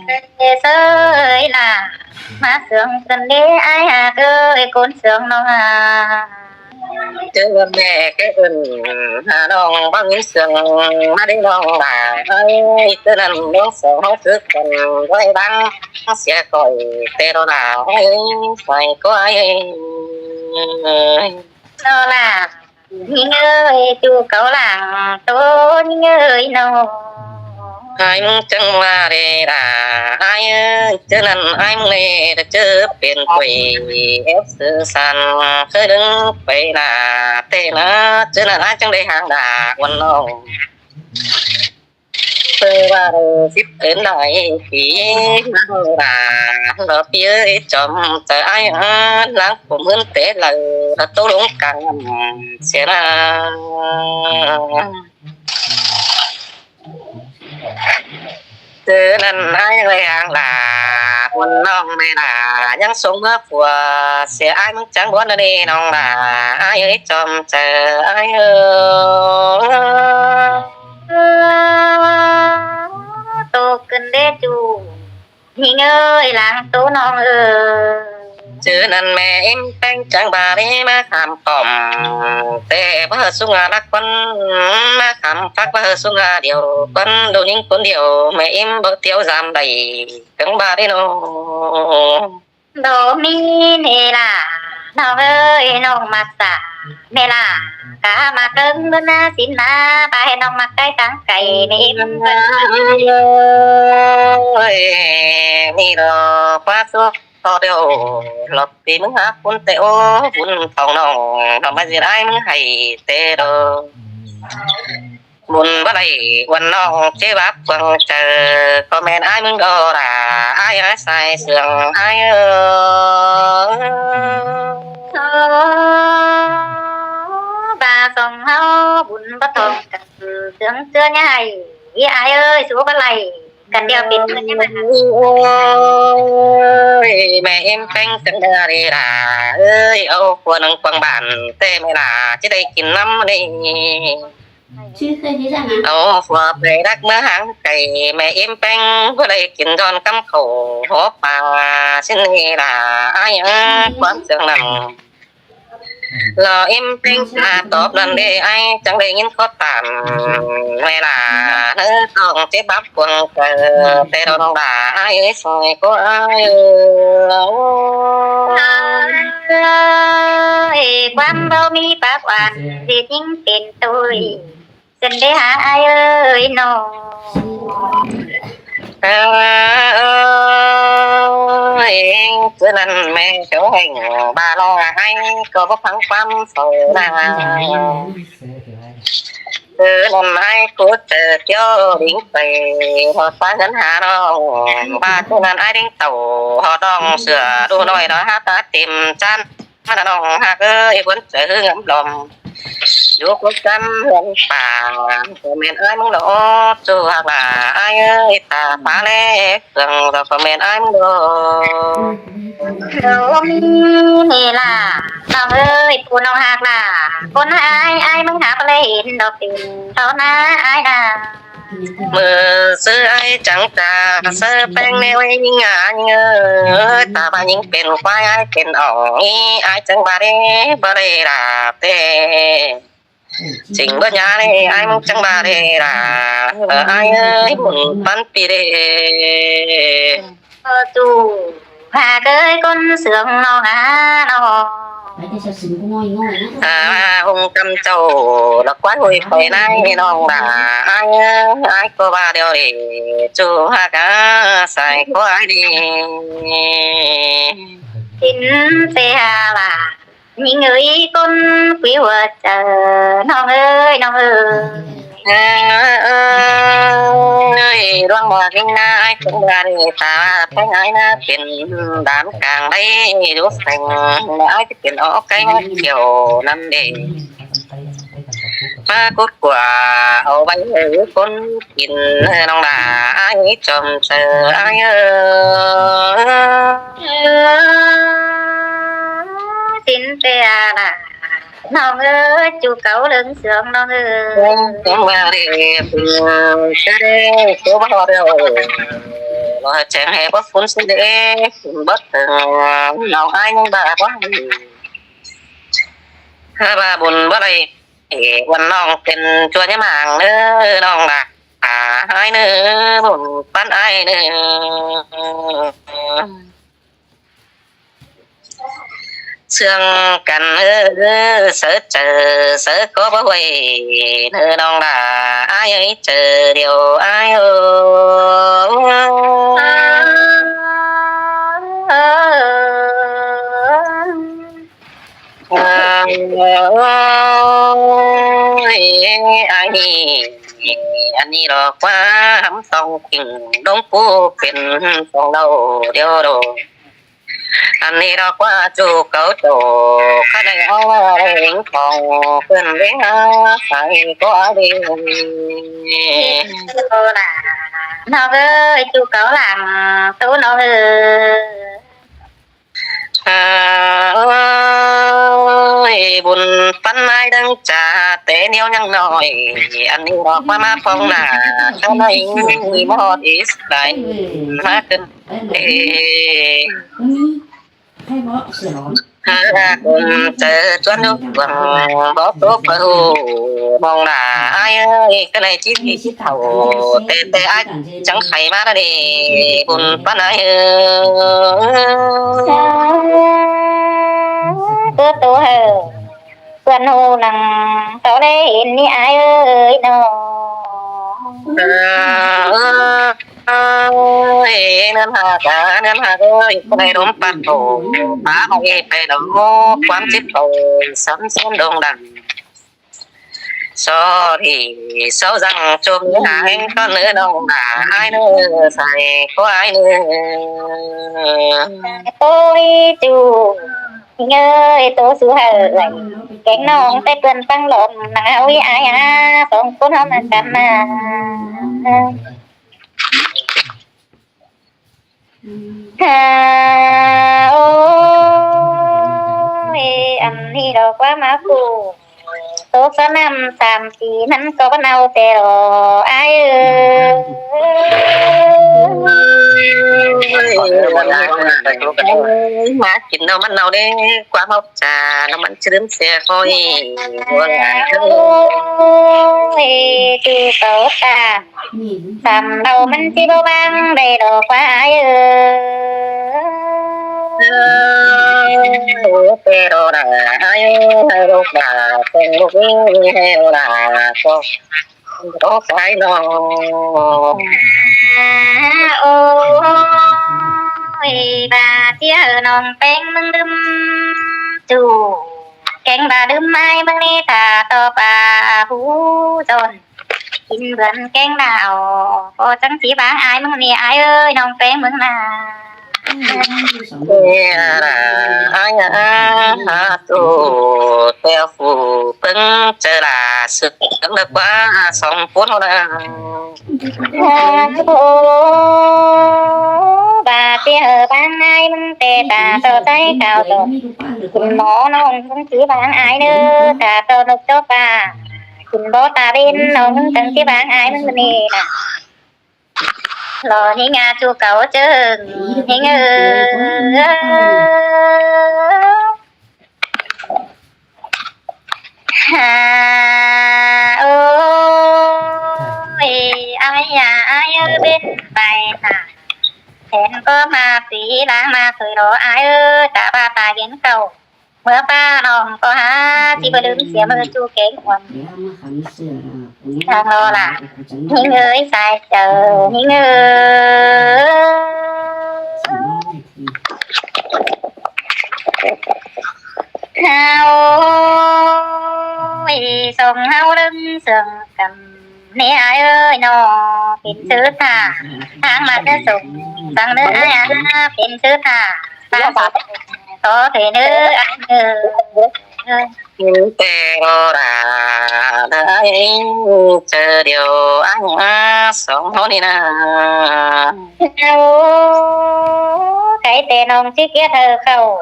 ꞌTẹ ꞌsớ ơi ꞌnạ, ꞌmá sương ꞌcứn đé ải ꞌhặc ơi, ꞌcốn sương ꞌnọng hả. ꞌChớ ꞌmẹ ꞌcọ ứn hả ꞌnọng báu ꞌnhính sương ꞌmá đé ꞌnọng đa, ải ơi, ꞌchớ ꞌnặn ꞌnọng sương ꞌháu ꞌcứ căn ꞌvạy báng sia khỏi ꞌtẹ ꞌnón đa, ải ơi, khỏi ꞌcọ ải ơi. ꞌNọ ꞌlạ, ꞌnhính ơi, ꞌchu cáu lăng ꞌtố ꞌnhính ơi ꞌnọng. Ải ꞌmứng chắng ꞌva đé đa, ải ơi, ꞌchớ ꞌnặn ải ꞌmứng đé đa ꞌchớ pên quay ép sư san khới đớng pay đa, ꞌtẹ ꞌnạ ꞌchớ ꞌnặn ải chắng đé háng đa ꞌquám ꞌnọng. ꞌSớ ꞌva đé síp ến đai pí ꞌnáng đa, lo pí ơi chom chaư ải ꞌnạ, ꞌnáng phủ ꞌmướng té lai lo ꞌtố ꞌluống cang sia ꞌnạ. ꞌChớ ꞌnặn ải ꞌlới háng đa, ꞌquám ꞌnọng ꞌmẹ đa, ꞌnhắng sống ꞌmứa pua sia ải ꞌmứng chắng bón đa đé ꞌnọng đa, ải ơi chom chaư ải ơi. ꞌTố ꞌcứn đé ꞌchu, ꞌnhính ơi, lăng ꞌtố ꞌnọng ơi. ꞌChớ ꞌnặn ꞌmẹ ím ꞌpéng chắng ꞌva đé ꞌmá kham cỏm, ꞌtẹ báu hảư sung a lắc ꞌquám, ꞌmá kham phắc báu hảư sung a điêu ꞌquám, đu ꞌnhính ꞌcốn điêu ꞌmẹ ím báu tiếu dam đảy cắng ꞌva đé ꞌnọng. Đu ꞌmí ꞌnị ꞌlạ, ꞌnọng ơi, ꞌnọng ꞌmặc sả ꞌmẹ ꞌlạ, cá ꞌmặc ꞌlớng bớn ꞌná sín ꞌná, ꞌva hê ꞌnọng ꞌmặc cai táng cai ꞌmẹ ím. Ơi, ꞌnị lo ꞌquá sú ꞌtọ điêu, lo pí ꞌmứng hák ꞌcốn ꞌtẹ ꞌnọng, bun thong ꞌnọng, ꞌnọng ꞌmá ꞌdệt ải ꞌmứng hảy ꞌtẹ ꞌnọng. Bun báu đảy ꞌquám ꞌnọng ꞌchí báp cuông chaư, ꞌcọ ꞌmen ải ꞌmứng ꞌló đa, ải ơi sai sương ải ơi. ꞌVa song ꞌháu bun báu thong căn sương ꞌchưa ꞌnhá hảy, ải ơi, sú báu đảy căn điêu pên ꞌcứn ꞌnhá ꞌmá. Ôi, ꞌmẹ ím ꞌpéng chắng đa đé đa, ơi, au pua ꞌnưng cuông bản ꞌtẹ ꞌmẹ đa ꞌchí đảy kin ꞌnắm đé. Au pua pay đắc ꞌmứa háng cay, ꞌmẹ ím ꞌpéng báu đảy kin ꞌdọn cắm khảu hó pa sín ꞌnị đa, ải ơi, ꞌquám sương ꞌnặn. Lo ím ꞌpéng ta tóp ꞌnặn đé ải, chắng đảy ꞌnghín khót tản ꞌmẹ đa, ꞌnớ tỏng ꞌchí báp cuông chaư ꞌtẹ ꞌnọng đa, ải ơi, sai ꞌcọ ải ơi. Ơi, ꞌquám báu ꞌmí báp oan, ꞌdệt ꞌnhính pên ꞌtội. Sên đé hả ải ơi ꞌnọng. Ơi, ꞌchớ ꞌnặn ꞌmẹ kéo hẻng ꞌva ꞌnọng ải ꞌcọ báu phắng ꞌquám sau ꞌnạ. ꞌChớ ꞌnặn ải ꞌcọ chaư tiếu đính pay, ꞌhọt ꞌpá ꞌngớn hả ꞌnọng. ꞌVa ꞌchớ ꞌnặn ải đính tảu, ꞌhọt ꞌnọng sửa đu ꞌnọi ꞌnọ hả ta tìm chăn. Hả ꞌnọng hák ơi, ꞌquám chaư ꞌhứ ngắm lom. Dú ꞌcốn chăn ꞌhướn pả, ꞌcọ ꞌmen ải ꞌmứng lo ꞌchu hák đa, ải ơi, ta pá ꞌlé sương lo ꞌcọ ꞌmen ải ꞌmứng lo. Lo ꞌmí ꞌnị ꞌlạ, ꞌnọng ơi, pú ꞌnọng hák đa, ꞌcốn ải, ải ꞌmứng hả báu đảy hên lo pên ꞌtọ ꞌnạ ải đa. ꞌMự ꞌsứ ải chắng ta, ꞌsớ ꞌpéng ꞌnéo ꞌnhính ải ꞌnhính ơi, ta ꞌva ꞌnhính pên ꞌquái ải pên ỏng ꞌnị, ải chắng ꞌva đé, báu đảy đa ꞌtẹ. Chính báu ꞌnhá đé, ải ꞌmứng chắng ꞌva đé đa, ơ, ải ơi, bun ꞌpắn pí đé. Ơ, ꞌchu hák ơi, ꞌcốn sương ꞌnọng hả ꞌnọng. À, hung căm chảu, lo ꞌquái ꞌhội pay ꞌnai ꞌnọng đa, ải ơi, ải ꞌcọ ꞌva điêu đé, ꞌchu hák a, sai ꞌcọ ải đé. Sín ꞌtẹ hả ꞌva, ꞌnhính ơi, ꞌcốn quí hua chaư, ꞌnọng ơi, ꞌnọng ơi. Ơi, ꞌluống ꞌmá ꞌnhính ꞌnạ, ải chắng ꞌva đé ta, ꞌpéng ải ꞌnạ pên đam cang đảy, dú seng ꞌnạ ải pên ók cay kiẻo ꞌnặn đé. ꞌMá cút quả au ꞌvạy ꞌcốn kin ꞌnọng đa, ải chom chaư ải ơi. ꞌNọng ơi, ꞌchu cáu ꞌlớng sương ꞌnọng ơi. Chắng ꞌva đi, chắng ꞌhê báu phun sư đé, phun bớt, ꞌnọng ải ꞌnhắng ꞌva báu. ꞌVa bun báu đảy, uôn ꞌnọng pên ꞌchua ꞌnhá mảng ꞌnớ, ꞌnọng ꞌva. À, ải ꞌnớ, bun ꞌpắn ải ꞌnớ. Sương căn ơi, sáư chaư, sáư ꞌcọ báu huối ꞌnớ ꞌnọng ꞌva, ải ơi, chaư điêu ải ơi. Ôi, ải, ăn ꞌnị ꞌló ꞌquá hăm tong kinh đông pú pên tong đau điêu đô. Ăn ꞌnị ꞌló ꞌquá ꞌchu cáu ꞌchọ, khá đảy au đảy hính tong pên đé há, sai ꞌcọ ải đé. ꞌNọng ơi, ꞌchu cáu lăng, ꞌtố ꞌnọng ơi. À, ơi, bun ꞌpắn ải đăng chả té ꞌnéo ꞌnhắng ꞌnọi, ăn ꞌnị ꞌló ꞌquá ꞌmá phong nả, khá đảy ꞌmí ꞌmá ꞌhọt ít đảy, ꞌmá cơn. Ê. Há, bun chaư ꞌchuôn ꞌnụ quảng bók tố pơ hù, ꞌnọng ꞌva, ải ơi, ꞌcọ đảy ꞌchí ꞌnị ꞌchí thảu, té té ải chắng khay ꞌmá ꞌnớ đi, bun ꞌpắn ải ơi. Ơ, ꞌtố ꞌtố hảư, ꞌquán hù lăng, ꞌtố đảy hên ꞌnị ải ơi ꞌnớ. Ơ, ơ, ơ, ê, ꞌnặn hả, ꞌnặn hả ơi, ꞌcọ đảy đốm pắt tổ, pá ải ơi, pay đỏ, ꞌquám chít tổ, sắm xiến đông đẳng. So thì sau rằng chôm ꞌnớ ải, ꞌcọ ꞌnớ ꞌnọng ꞌva ải ꞌnớ, sai ꞌcọ ải ꞌnớ. Ôi, ꞌchu, ꞌnị ơi, ꞌtố sú hảư, kéng ꞌnọng té pươn păng lom, nẳng ꞌháu ꞌi ải á, song ꞌcốn ꞌháu ꞌmắn căn ꞌmá. À, ôi, ăn ꞌnị ꞌló ꞌquá ꞌmá phủ. Tốc sa năm sam sí ꞌnặn ꞌcọ báu ꞌnau té ꞌló ải ơi. Ơi, ꞌmá kin ꞌnọ ꞌmắn ꞌnau đé, ꞌquám ꞌhọt chả ꞌnọ ꞌmắn ꞌchí đưm sia khỏi. Ôi, ꞌchu cáu ta. Sam ꞌnọ ꞌmắn ꞌchí báu bang đảy ꞌló ꞌquá ải ơi. Ơ, té ꞌló ꞌnạ ải ơi, lốc ꞌva, teng lốc ꞌnị ꞌhê ꞌló ꞌnạ, ꞌcọ ꞌló sai ꞌnọ. À, ôi, ꞌva ꞌchí hảư ꞌnọng ꞌpéng ꞌmướng đưm ꞌchu, kéng ꞌva đưm ải ꞌmướng ꞌnị ta ꞌtọ ꞌva hú dôn. Kin bươn kéng đao, ꞌcọ chắng ꞌchí bang ải ꞌmướng ꞌnị ải ơi, ꞌnọng ꞌpéng ꞌmướng ꞌnạ. Ơ, ải ꞌnạ, ải ꞌnạ, hả, ꞌtố, ꞌtẹ phủ ꞌpứng chaư ꞌla sương đa ꞌquá song ꞌcốn ꞌnớ. Ơ, ơ, ꞌva ꞌchí hảư bang ải ꞌmướng té ta ꞌtọ sai cáo ꞌtọ. Kin ꞌmó ꞌnọng ꞌmướng ꞌchí bang ải ꞌnớ, ta ꞌtọ ꞌnộc chók ꞌva. Kin bók ta bên ꞌnọng ꞌmướng chắng ꞌchí bang ải ꞌmướng ꞌnị ꞌnạ. Lo ꞌhính a ꞌchu cáu ꞌchớ ꞌhính ơi. À, ôi, ải à, ải ơi, bên phải ta. Hên ꞌcọ ꞌmá sí láng ꞌmá sui lo ải ơi, ta ꞌva ta hên cáu. ꞌMưa ꞌva ꞌnọng ꞌcọ hả, ꞌchí báu đưm sia ꞌmưa ꞌchu kéng uôn. Đang lo ꞌla. ꞌHính ơi, sai chaư, ꞌhính ơi. Hao ơi, song ꞌháu ꞌlớng sương căn ꞌnị ải ơi ꞌnọ, pên sư thả. Tháng ꞌmá ꞌtớ sung, sáng ꞌnớ ải á, pên sư thả. Tháng sung, ꞌtó thể ꞌnớ ải ơi. Té ꞌló ꞌnạ ải, chaư điêu ải á, song ꞌháu ꞌnị ꞌnạ. Ơ, khay té ꞌnọng ꞌchí kiết hảư khảu.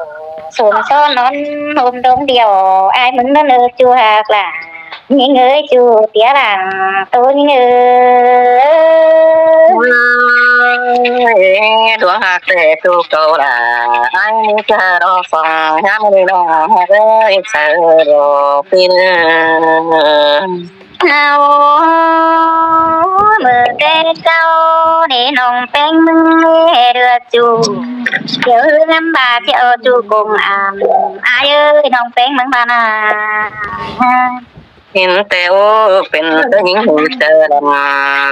Sum son non hôm đông điêu, ai mứng nó nơ chu hạc lạ. Nhính ơi chu tía làng, tô nhính ơi. Ôi, tuang hạc tê chu cầu lạ, ai mứng cha đó phòng, nhắm đi nó hạc ơi, sao đồ pin. Ao, mưa té cháu, nế nong peng mưng nế hê đưa chu. Chiếu hư ngắm bà chiếu chu cùng ảm. Ai ơi, nong peng mưng bà nà. Hin té ô, pên tơ nhính hư tơ lắm.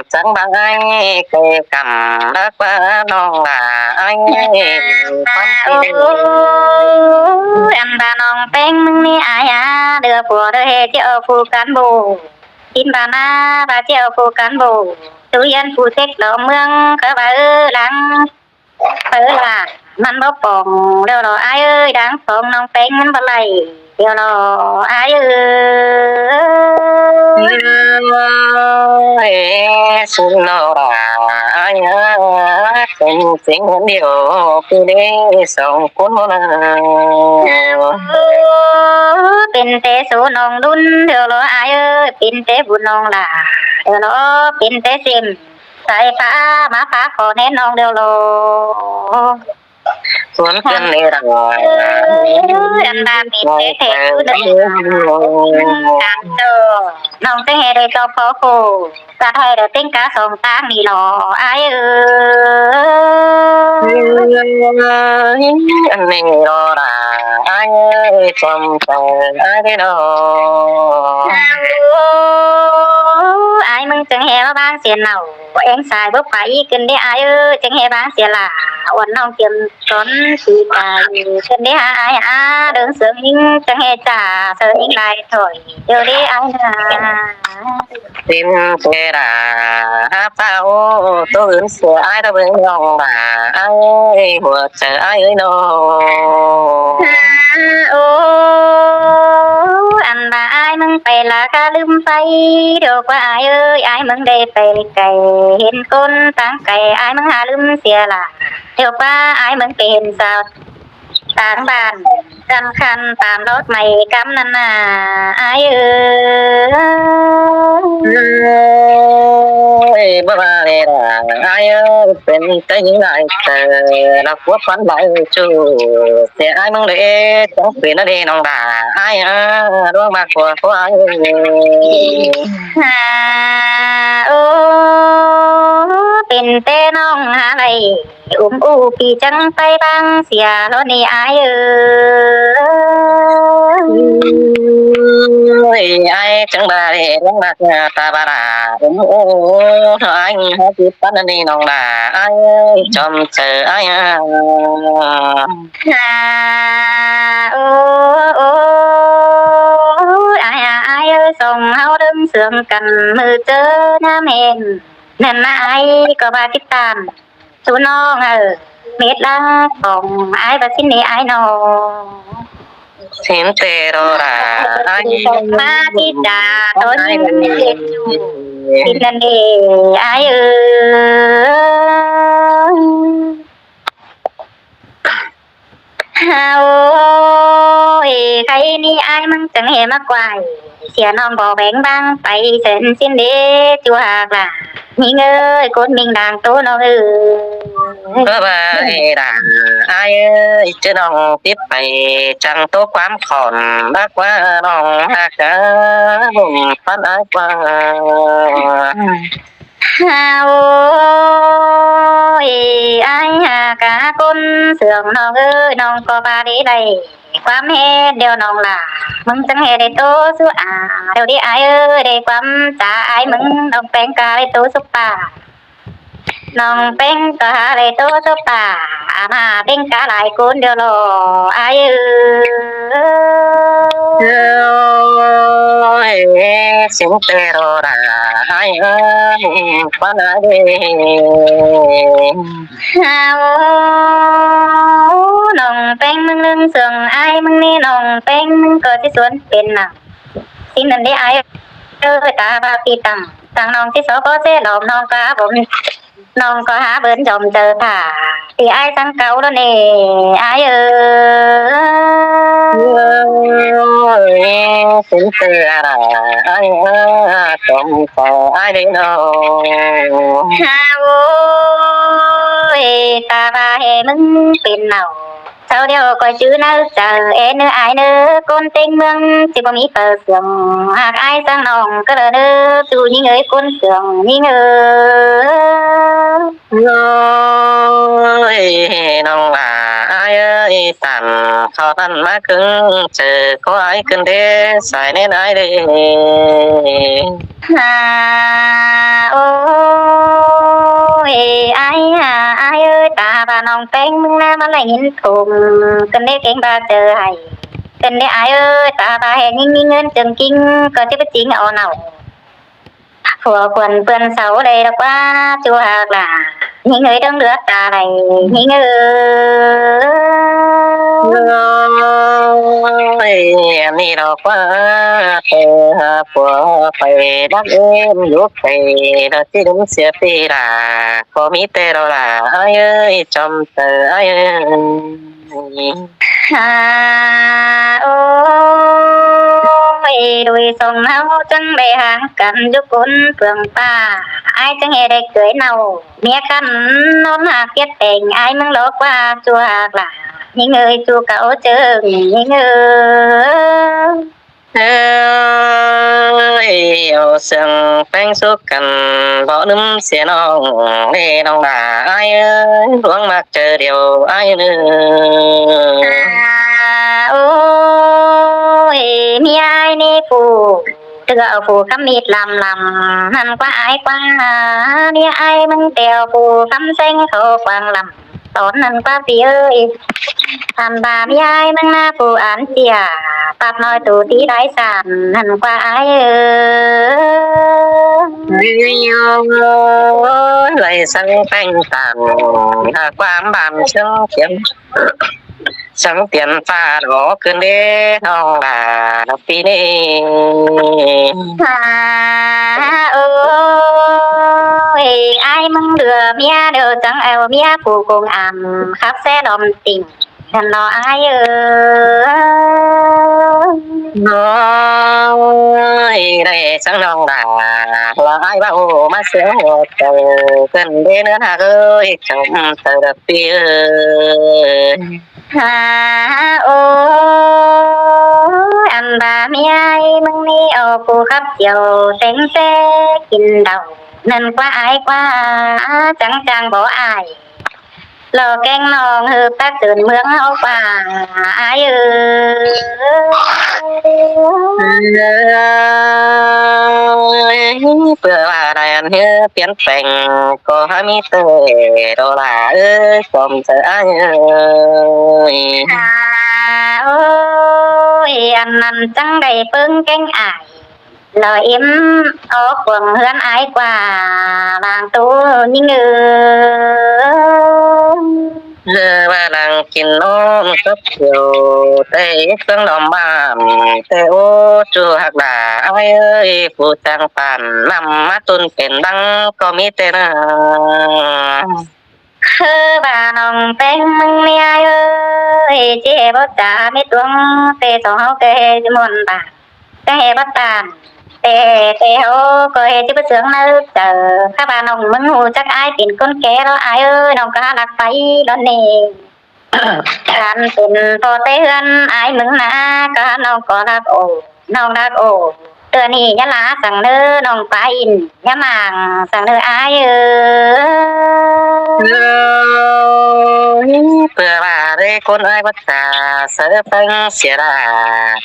Sáng bà ai, kê cắm, đắc bà nong bà ai. Ô, ăn bà nong peng mưng nế ai à, đưa pua đưa hê chiếu phu cán bộ. Tin bà na, bà chiêu phu cán bộ, tư yên phu sếc đó mương, khớ bà ư lắng. Khớ là, măn bốc bỏng, đều đó ai ơi, đáng sống nong peng măn bà lầy, đều đó ai ơi. Ê, sung nó là ai ơi, sung sing điêu, cứ đi sống cuốn nó là. Pên té số nong đun, đều đó ai ơi, pên té bụt nong là, đều đó pên té sim. Sai phá, má phá khó nén nong đều đó. Cuốn cuốn đi rằng. Ăn ba pên té té cứ đừng. Cảm ơn. Nong té hè đây cho khó khổ. Sạt hơi đứa tính cá sống tang đi lò ai ơi. Ăn mình lo là ai ơi, chom trời ai thế đó. Ai mưng chưng hè mà bang xiên nào, em xài bốc phải ý kinh đi ai ơi, chưng hè bang xiên là, uốn nong kiêm trốn xì cà, kinh đi ha ai ha, đứng sướng hính chưng hè trả, sướng hính lại thổi, đều đi ai nà. Tin kê đà háp pháo, tô ướn sửa ai ta bưng lòng bà ai, hùa chờ ai ơi nô. Ô, ăn bà ai mưng pay là cá lưm pay, điều qua ai ơi, ai mưng đây pay cày, hên côn tăng cày, ai mưng hà lưm xìa là, điều qua ai mưng pay hên sao. Táng bàn, răn khăn, tàm lót mày cắm năn nà, ai ơi. Ơi, bà bà lê đà, ai ơi, pên tê nhính ai tê, là quốc phán lại chu, sẽ ai mưng lê, trong pên nó đi nong đà, ai ơi, đuông bạc của cô ai ơi. À, ô, pên tê nong hà lầy. Ôm ụ pì chăng pay bang sia lo ni ai ơi. Ai chăng ba lê bang bạc ta ba la. Ôm ụ ai hả kịp bắt ni nong la ai chom sơ ai ha. À, ô, ô, ai, ai, ai ơi, sông hao đơng sương căn mưa chớ nam hên. Nên mà ai có ba kít tàn. Su nong ơ, mết đa bỏng ai ba xin đi ai no. Xin tê rô ra ai. Sông ma chi cha tôi ai xin đi ai ơ. Ôi, khay ni ai mưng chăng hê mắc quay. Sia nong bò beng bang pay sen xin đế chua hạc là. Nhính ơi, cốt mình đang tố nong ơi. Bye bye đà. Ai ơi, chứ nong tiếp pay chăng tố quám khòn bác quá nong hạc cá bùng phát ái quang. Ôi, ai hà cá côn sương nong ơi, nong có ba đi đây. Quám hê điều nong là, mưng chăng hê đi tô su à, điều đi ai ơi, đi quám cha ai mưng nong peng cá đi tô su pa. Nong peng cá đi tô su pa, à mà peng cá lại côn điều lo ai ơi. Ôi, xin tê rô ra ai ơi, quán ai đi. Hao, nong peng mưng lưng sương ai mưng ni nong peng mưng có chi suôn pên nặng. Xin nần đi ai ơi ta ba pi tăng, tăng nong chi số có xe lòm nong cá bốm, nong có há bớn dòm chờ thả. Thì ai sang cáu đó nè, ai ơi. Sum tơ a la, ai a, tôm tơ ai đê nô. Ha ôi, ta ba he mưng pên nau. Sau điêu coi chứ nau chau, é nư ai nư, ꞌcốn ꞌtếng ꞌmướng, ꞌchí báu ꞌmí pau sương, ꞌhặc ai ꞌsướng ꞌnọng, ꞌcọ lơ nư, ꞌchu ꞌnhính ơi ꞌcốn sương, ꞌnhính ơi. Ôi, ꞌnọng la, ai ơi, tản, khảu tản ꞌmá ꞌcứng, ꞌchớ ꞌcọ ai ꞌcứn đế, sai ꞌnén ai đê. Ha, ôi, ai ha, ai ơi, ta ba ꞌnọng ꞌpéng ꞌmướng ꞌna ꞌmá ꞌlạy ꞌnghín thôm, ꞌcứn đế kéng ba ꞌchớ ꞌhại. ꞌCứn đế ai ơi, ta ba he ꞌnhính ꞌnhính ꞌngớn chơng ꞌkính, ꞌcọ ꞌchí báu ꞌchí ꞌnhính au nau. Phua khuôn ꞌpươn sau đảy ꞌlẹo ꞌquá, ꞌchu ꞌhặc la. ꞌNhính ơi, đơng đứa ta đảy, ꞌnhính ơi. Ôi, ꞌnị ꞌlẹo ꞌquá, tơ ha phua pay đắc êm, dú pay, đa ꞌchí đớng sia phi la, ꞌcọ ꞌmí ꞌtẹ ꞌlẹo la, ai ơi, chom tơ, ai ơi. Ha, ôi, đuổi song ꞌháu chắng đảy hang căn dú ꞌcốn phường ꞌpá. Ai chắng he đảy ꞌcới nau. ꞌMía khăn ꞌnón ꞌhặc kiết teng, ai ꞌmướng lỏ ꞌquá ꞌchu ꞌhặc la. ꞌNhính ơi, ꞌchu cáu chơng, ꞌnhính ơi. Ơi, au sương ꞌpéng súc căn, báu ꞌnúm sia ꞌnọng, ꞌnê ꞌnọng la ai ơi, ꞌluống ꞌmặc ꞌchớ điêu ai ơi. À, ôi, ꞌmía ai ꞌnị phủ, ꞌtưa phủ khắm mịt lăm lăm, ꞌnặn ꞌquá ai ꞌquá, ꞌmía ai ꞌmướng ꞌtẹo phủ khắm seng khảu quảng lăm. Tón ꞌnặn ꞌquá phi ơi. Ăn ba ꞌmía ai ꞌmướng ꞌná phủ ăn sia, ꞌpặp ꞌnọi tu tí đái san, ꞌnặn ꞌquá ai ơi. Ôi, ꞌlạy săng ꞌpéng tản, ꞌquám bản săng tiên. Săng tiên ꞌphạ đỏ ꞌcứn đế ꞌnọng la, ꞌnọng phi ꞌnị. À, ôi, ai ꞌmướng đưa ꞌmía điêu chắng au ꞌmía phủ công an, khắp xe đom tỉnh. Hẳn lo ai ơi. Ôi, đảy săng ꞌnọng la, lo ai báu ꞌmá sướng một tờ, ꞌcứn đế ꞌnớ ꞌhặc ơi, chom tờ đập phi ơi. Hả, ôi, ăn ba ꞌmía ai ꞌmướng ꞌnị au phủ khắp chiều, seng xe kin đau, ꞌnặn ꞌquá ai ꞌquá, chắng chang bó ai. Lo keng ꞌnọng ꞌhứ ꞌpặc dưn ꞌmướng ꞌháu ꞌquá, ai ơi. Ơi, ꞌpưa ꞌva đảy ăn ꞌhứ piến peng, ꞌcọ hảư ꞌmí tơi đô la ơi, chom tơi ai ơi. À, ôi, ăn ꞌnặn chắng đảy ꞌpơng keng ai. Lo im ók cuông ꞌhướn ai ꞌquá, ꞌváng tu ꞌnhính ơi. Lơ ꞌva lăng kin ꞌnôm sốc thiêu, tê sướng đom bản, tê ô chu ꞌhặc đa ai ơi, phủ chang pản, ꞌnặm ꞌmá tun pên đăng ꞌcọ ꞌmí tê ꞌnớ. Khứ ba ꞌnọng ꞌpéng ꞌmướng ꞌnị ai ơi, ꞌchí hê báu chả mết tuông, tê song ꞌháu ꞌcọ hê ꞌchí muôn bản, ꞌcọ hê báu tản, tê, tê ꞌháu ꞌcọ hê ꞌchí báu sướng ꞌnớ chaư. Khứ ba ꞌnọng ꞌmướng ꞌhụ chắc ai pên ꞌcốn ké lo ai ơi, ꞌnọng ꞌcọ ꞌhặc pay lo ꞌnị. Ăn pên ꞌpo té ꞌhướn ai ꞌmướng ꞌná, ꞌcọ ꞌnọng ꞌcọ ꞌhặc ổ. ꞌNọng đắc ổ, ꞌtưa ꞌnị ꞌnhá ꞌlạ săng ꞌnớ, ꞌnọng pá in ꞌnhá mang săng ꞌnớ ai ơi. Ơi, ꞌpưa ꞌva đảy ꞌcốn ai báu chả, sáư ꞌpéng sia đa,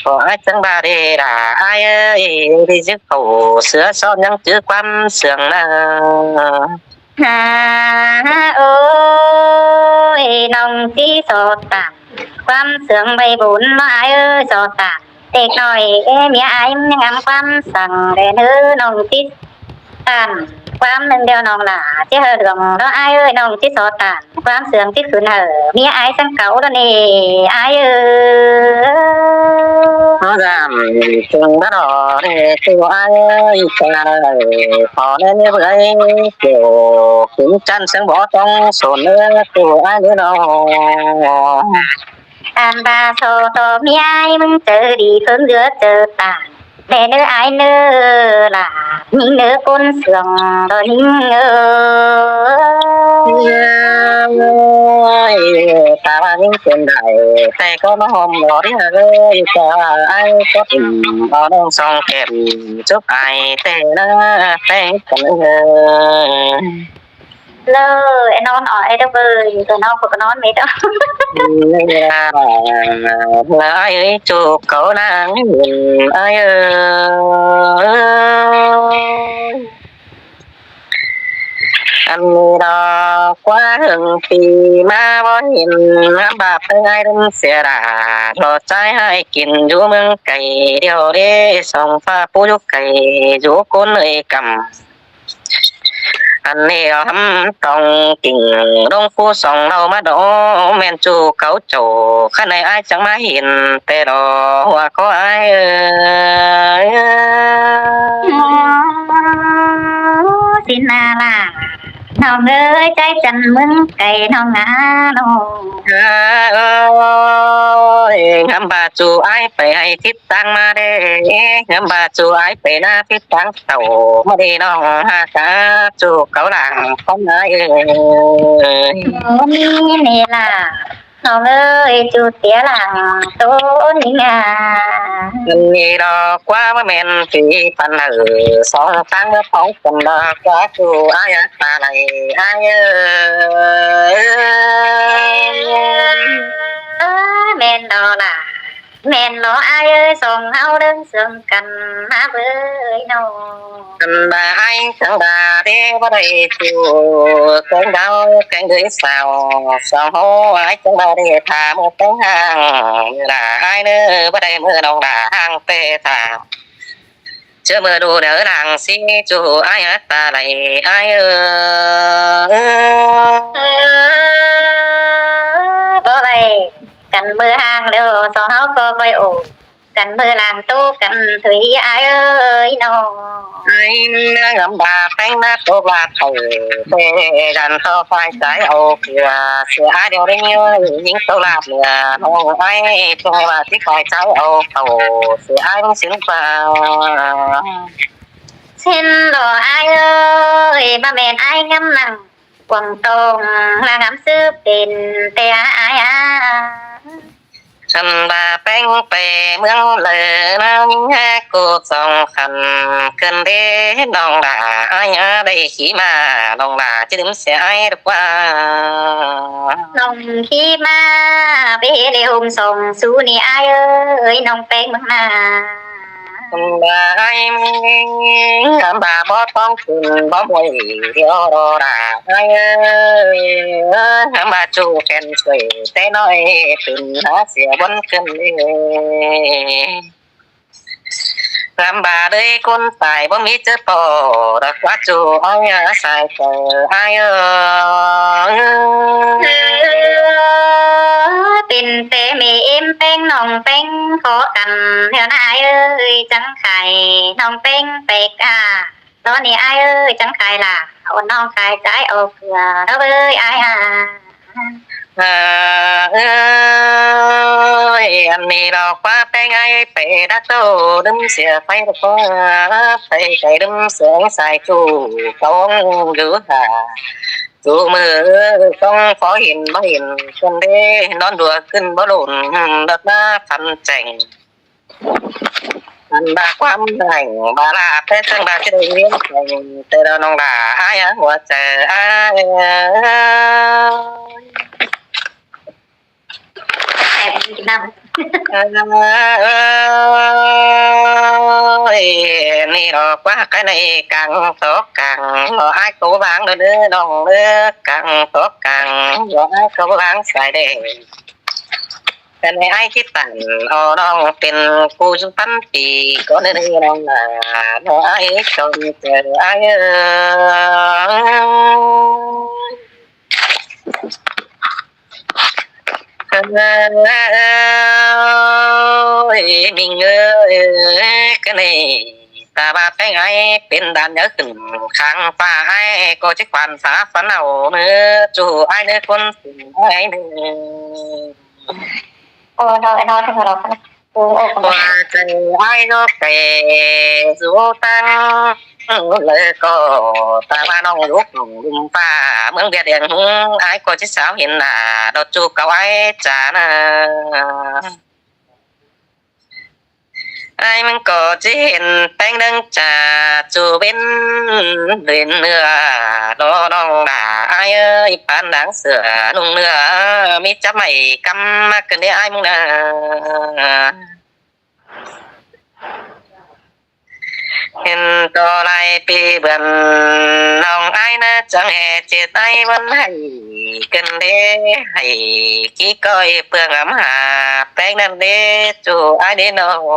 ꞌcọ ai chắng ba đảy đa ai ơi, đi dứt khảu sứa sót ꞌnhắng chứ ꞌquám sương ꞌnớ. Hả, ôi, ꞌnọng ꞌchí so tản ꞌquám sương ꞌvạy bun lo ai ơi, so tản. Tê ꞌnọi, ê, ꞌmía ai ꞌnhắng ngắm ꞌquám săng đe ꞌnớ, ꞌnọng ꞌchí tản ꞌquám ꞌnưng điêu ꞌnọng la, ꞌchí hảư luông lo ai ơi, ꞌnọng ꞌchí so tản ꞌquám sương ꞌchí khửn hảư ꞌmía ai săng cáu lo ꞌnị ai ơi. Nó dám chừng bá đỏ đe ꞌchu ai ơi, chả đảy phó ꞌnén ꞌnhá bưới, kiểu kính chăn sướng bó tóng sổn ꞌnớ ꞌchu ai ꞌnớ ꞌnọng. Ăn ba so to mi ai ꞌmứng chaư đi ꞌpứng ꞌdứa chaư tản. Đe ꞌnớ ai ꞌnớ lả, ꞌnhính ꞌnớ ꞌcốn sương ꞌlo ꞌnhính ơi. Ta ꞌva ꞌnhính ꞌcốn đảy, ꞌtẹ ꞌcọ ꞌmá ꞌhôm ꞌlo đi ơi, ta ꞌva ai ꞌcọ tủm ꞌlo ꞌnọng song kẻm, chúc ai ꞌtẹ ꞌnớ ꞌtẹ căn ơi. Lơ, ê non ỏ, ê đơ bơi, tớ non, tớ ꞌcọ non mết ỏ. Lơ, ai ơi, chúc cáu ꞌnáng ơi ơi. Ăn ꞌnị ꞌlọ ꞌquá hưng pi ꞌmá báu hên, ꞌnắm ꞌva ꞌpứng ai đưm sia đa, ꞌlo ꞌchái ꞌhại kin dú ꞌmướng cay, điêu đế song ꞌpá pú dú cay, dú ꞌcốn ơi căm. Ăn ꞌnị ꞌlọ hắm tong kin, ꞌlống pú song ꞌlẹo ꞌmá đo, ꞌmen ꞌchu cáu chảu, khăn ꞌnị ai chắng ꞌmá hên, ꞌtẹ ꞌlọ ꞌhua ꞌcọ ai ơi. Ơ, xin a lả, ꞌnọng ơi, ꞌchái chăn ꞌmướng cay ꞌnọng a ꞌnọng. Ơ, ơi, ꞌnắm ꞌva ꞌchu ai pay ꞌhại thít ꞌtáng ꞌmá đé, ꞌnắm ꞌva ꞌchu ai pay ꞌná thít ꞌtáng tảu ꞌmá đé ꞌnọng ha cá ꞌchu cáu lăng ꞌcốn ai ơi. Ơ, ꞌnị ꞌnị lả, ꞌnọng ơi, ꞌchu tia lăng ꞌtố ꞌnị a. Ăn ꞌnị ꞌlọ ꞌquá ꞌmá ꞌmen phi păn hảư, song ꞌtáng ꞌmá phóng căn ꞌlọ ꞌquá ꞌchu ai a ta lai ai ơi. Ơ, ꞌmen ꞌlọ lả, ꞌmen ꞌlọ ai ơi, song ꞌháu đơng sương căn ꞌmá bơi ꞌnọng. Ăn ꞌva ai chắng ꞌva đé báu đảy ꞌchu, kéng đao kéng đưới sao, song ꞌháu ai chắng ꞌva đé tha ꞌmưa ꞌtếng ꞌháng, lả ai ꞌnớ báu đảy ꞌmưa ꞌnọng lả ꞌháng ꞌtẹ tha. ꞌChớ ꞌmưa đu đaư lăng sí ꞌchu ai a ta lai ai ơi. Báu đảy, căn ꞌmưa ꞌháng ꞌlẹo song ꞌháu ꞌcọ ꞌvạy ổ. Căn ꞌmưa lăng ꞌtố căn thủy ai ơi ꞌnọng. Ai ꞌnớ ꞌnắm ꞌva ꞌpéng ꞌmá ꞌtố ꞌva thảu, ꞌtẹ căn ꞌtố ꞌphai ꞌchái au cưa, sia ai điêu đé ꞌnhính ꞌtố lạp nia, ꞌnọng ai ꞌtố ꞌva sí ꞌphai ꞌchái au thảu, sia ai ꞌmá xin ꞌva. Xin ꞌlọ ai ơi, ꞌmá ꞌmen ai ngắm năng, quảng tông là ngắm sư pên ꞌtẹ ai a. Khăn ꞌva ꞌpéng pay ꞌmướng lai ꞌnáng ꞌcọ song khăn, khăn đé ꞌnọng lả ai a đảy khí ꞌmá, ꞌnọng lả ꞌchí đưm sia ai đa ꞌquá. ꞌNọng khí ꞌmá, báu lê hôm song sú ꞌnị ai ơi, ꞌnọng ꞌpéng ꞌmướng na. Khăn ꞌva ai ꞌmí, ꞌnắm ꞌva báu tóng khửn báu ꞌmuôn điêu ꞌlọ đa ai ơi. ꞌNắm ꞌva ꞌchu khen suối té ꞌnọi, pên há sia bón khửn ơi. ꞌNắm ꞌva đới ꞌcốn tai báu ꞌmí ꞌchớ ꞌto, đa ꞌquá ꞌchu ai a sai ꞌtơ ai ơi. Pên té ꞌmí ꞌếm ꞌpéng ꞌnọng ꞌpéng khó căn, ꞌnẹo ꞌnạ ai ơi, chắng khai ꞌnọng ꞌpéng pay ca. Tón ꞌnị ai ơi, chắng khai lả, ôn ꞌnọng khai ꞌchái au cưa, ꞌtố bơi ai a. À, ơi, ăn ꞌnị ꞌlọ ꞌquá ꞌpéng ai pay đa ꞌtố, đưm sia pay đa ꞌquá, pay pay đưm sia sai ꞌchu, tóng dú hả. ꞌChu ꞌmưa tóng khó hên báu hên, căn đé ꞌnón đua khửn báu ꞌlộn, đọt ꞌmá phăn chẻng. Ăn ꞌva ꞌquám hẻng ꞌva lả té chắng ꞌva ꞌchí đảy ꞌliến chẻng, ꞌtẹ ꞌlẹo ꞌnọng lả ai a ꞌhua chaư ai. Ơ, ơi, ꞌnị ꞌlọ ꞌquá cái ꞌnị cang tó cang, ꞌlọ ai ꞌcọ ꞌváng đơ đơ ꞌnọng đơ, cang tó cang, ꞌlọ ai ꞌcọ ꞌváng sai đê. Cái ꞌnị ai khít tản, ơ, ꞌnọng pên ꞌcu dú tắm pì, ꞌcọ đơ đơ ꞌnọng lả, ꞌlọ ai chong chaư ai ơi. Ơi, ꞌmính ơi, cái ꞌnị ta ꞌva ꞌpéng ai pên đan nhớ khửn khang pha ai, ꞌcọ ꞌchí quan sa phắn au ꞌnớ, ꞌchu ai ꞌnớ ꞌcốn sung ai ꞌnớ. Ôi, thôi, nói thế rồi. Ôi, ôi, ôi. Qua chân ai gió kẻ dù tăng lời có ta ba nong lúc lùm pha mương Việt Điện hùng ai có chết sao hiện là đọt chu cầu ai trả nè. Ai mương có chết hiện teng đăng trả chu bên đền nửa đó đong đà ai ơi pan đáng sửa nung nửa mi chắp mày cắm mắc cơn đế ai mương nè. Hên to lai pi bươn nong ai nơ chăng hè chết ai vẫn hay cơn đế hay kí coi phương ấm hà pek năn đế chu ai đế nong.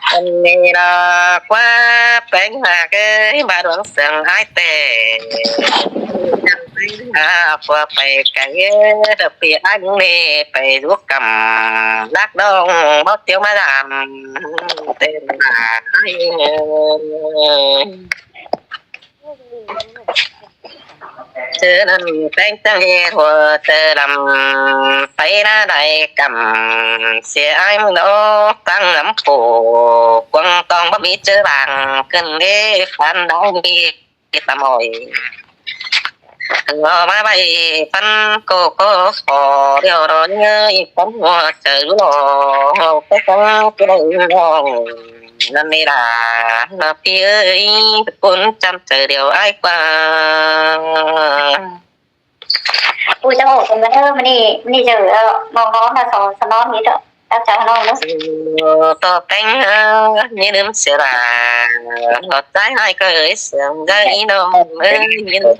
Ăn nê là qua pek hà cái ba đuống sương ai tê. Ăn pek hà qua pek cái đập pi ai nê pek rút cầm đắc đông bóp tiêu má làm tên là ai. Chớ năn pek tăng hê thua tơ đầm pay na đại cẩm xe ai mưng đó tăng ngắm phủ quăng tong bắp mít chớ vàng cơn đế phán đóng đi tạm ỏi. Ngó má bay phán cô có khó điều đó nhớ phán hoa chớ lũ lò cái tăng cái đây lòng. Năn nê là nó pi ơi cún chăm chớ điều ai qua. Ui, cháu ổ, cái bữa mưa nị, nị giờ, ờ, mong nó là xó, xó non nghĩ đó. Các cháu non nữa. Ờ, to cánh, ờ, như đứa sẽ là nó trái hai cái ơi, sớm ra ý đâu, ơi, như đứa.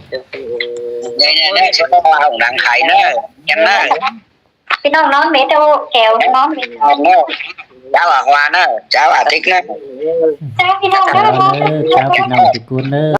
Đây, đây, đây, cháu có hồng đăng khai nữa, nhắn nữa. Phi nong non mết đâu, kéo non mết. Cháu à Hoa nữa, cháu à Thích nữa. Cháu phi nong đó, cháu phi nong Thị Cún nữa.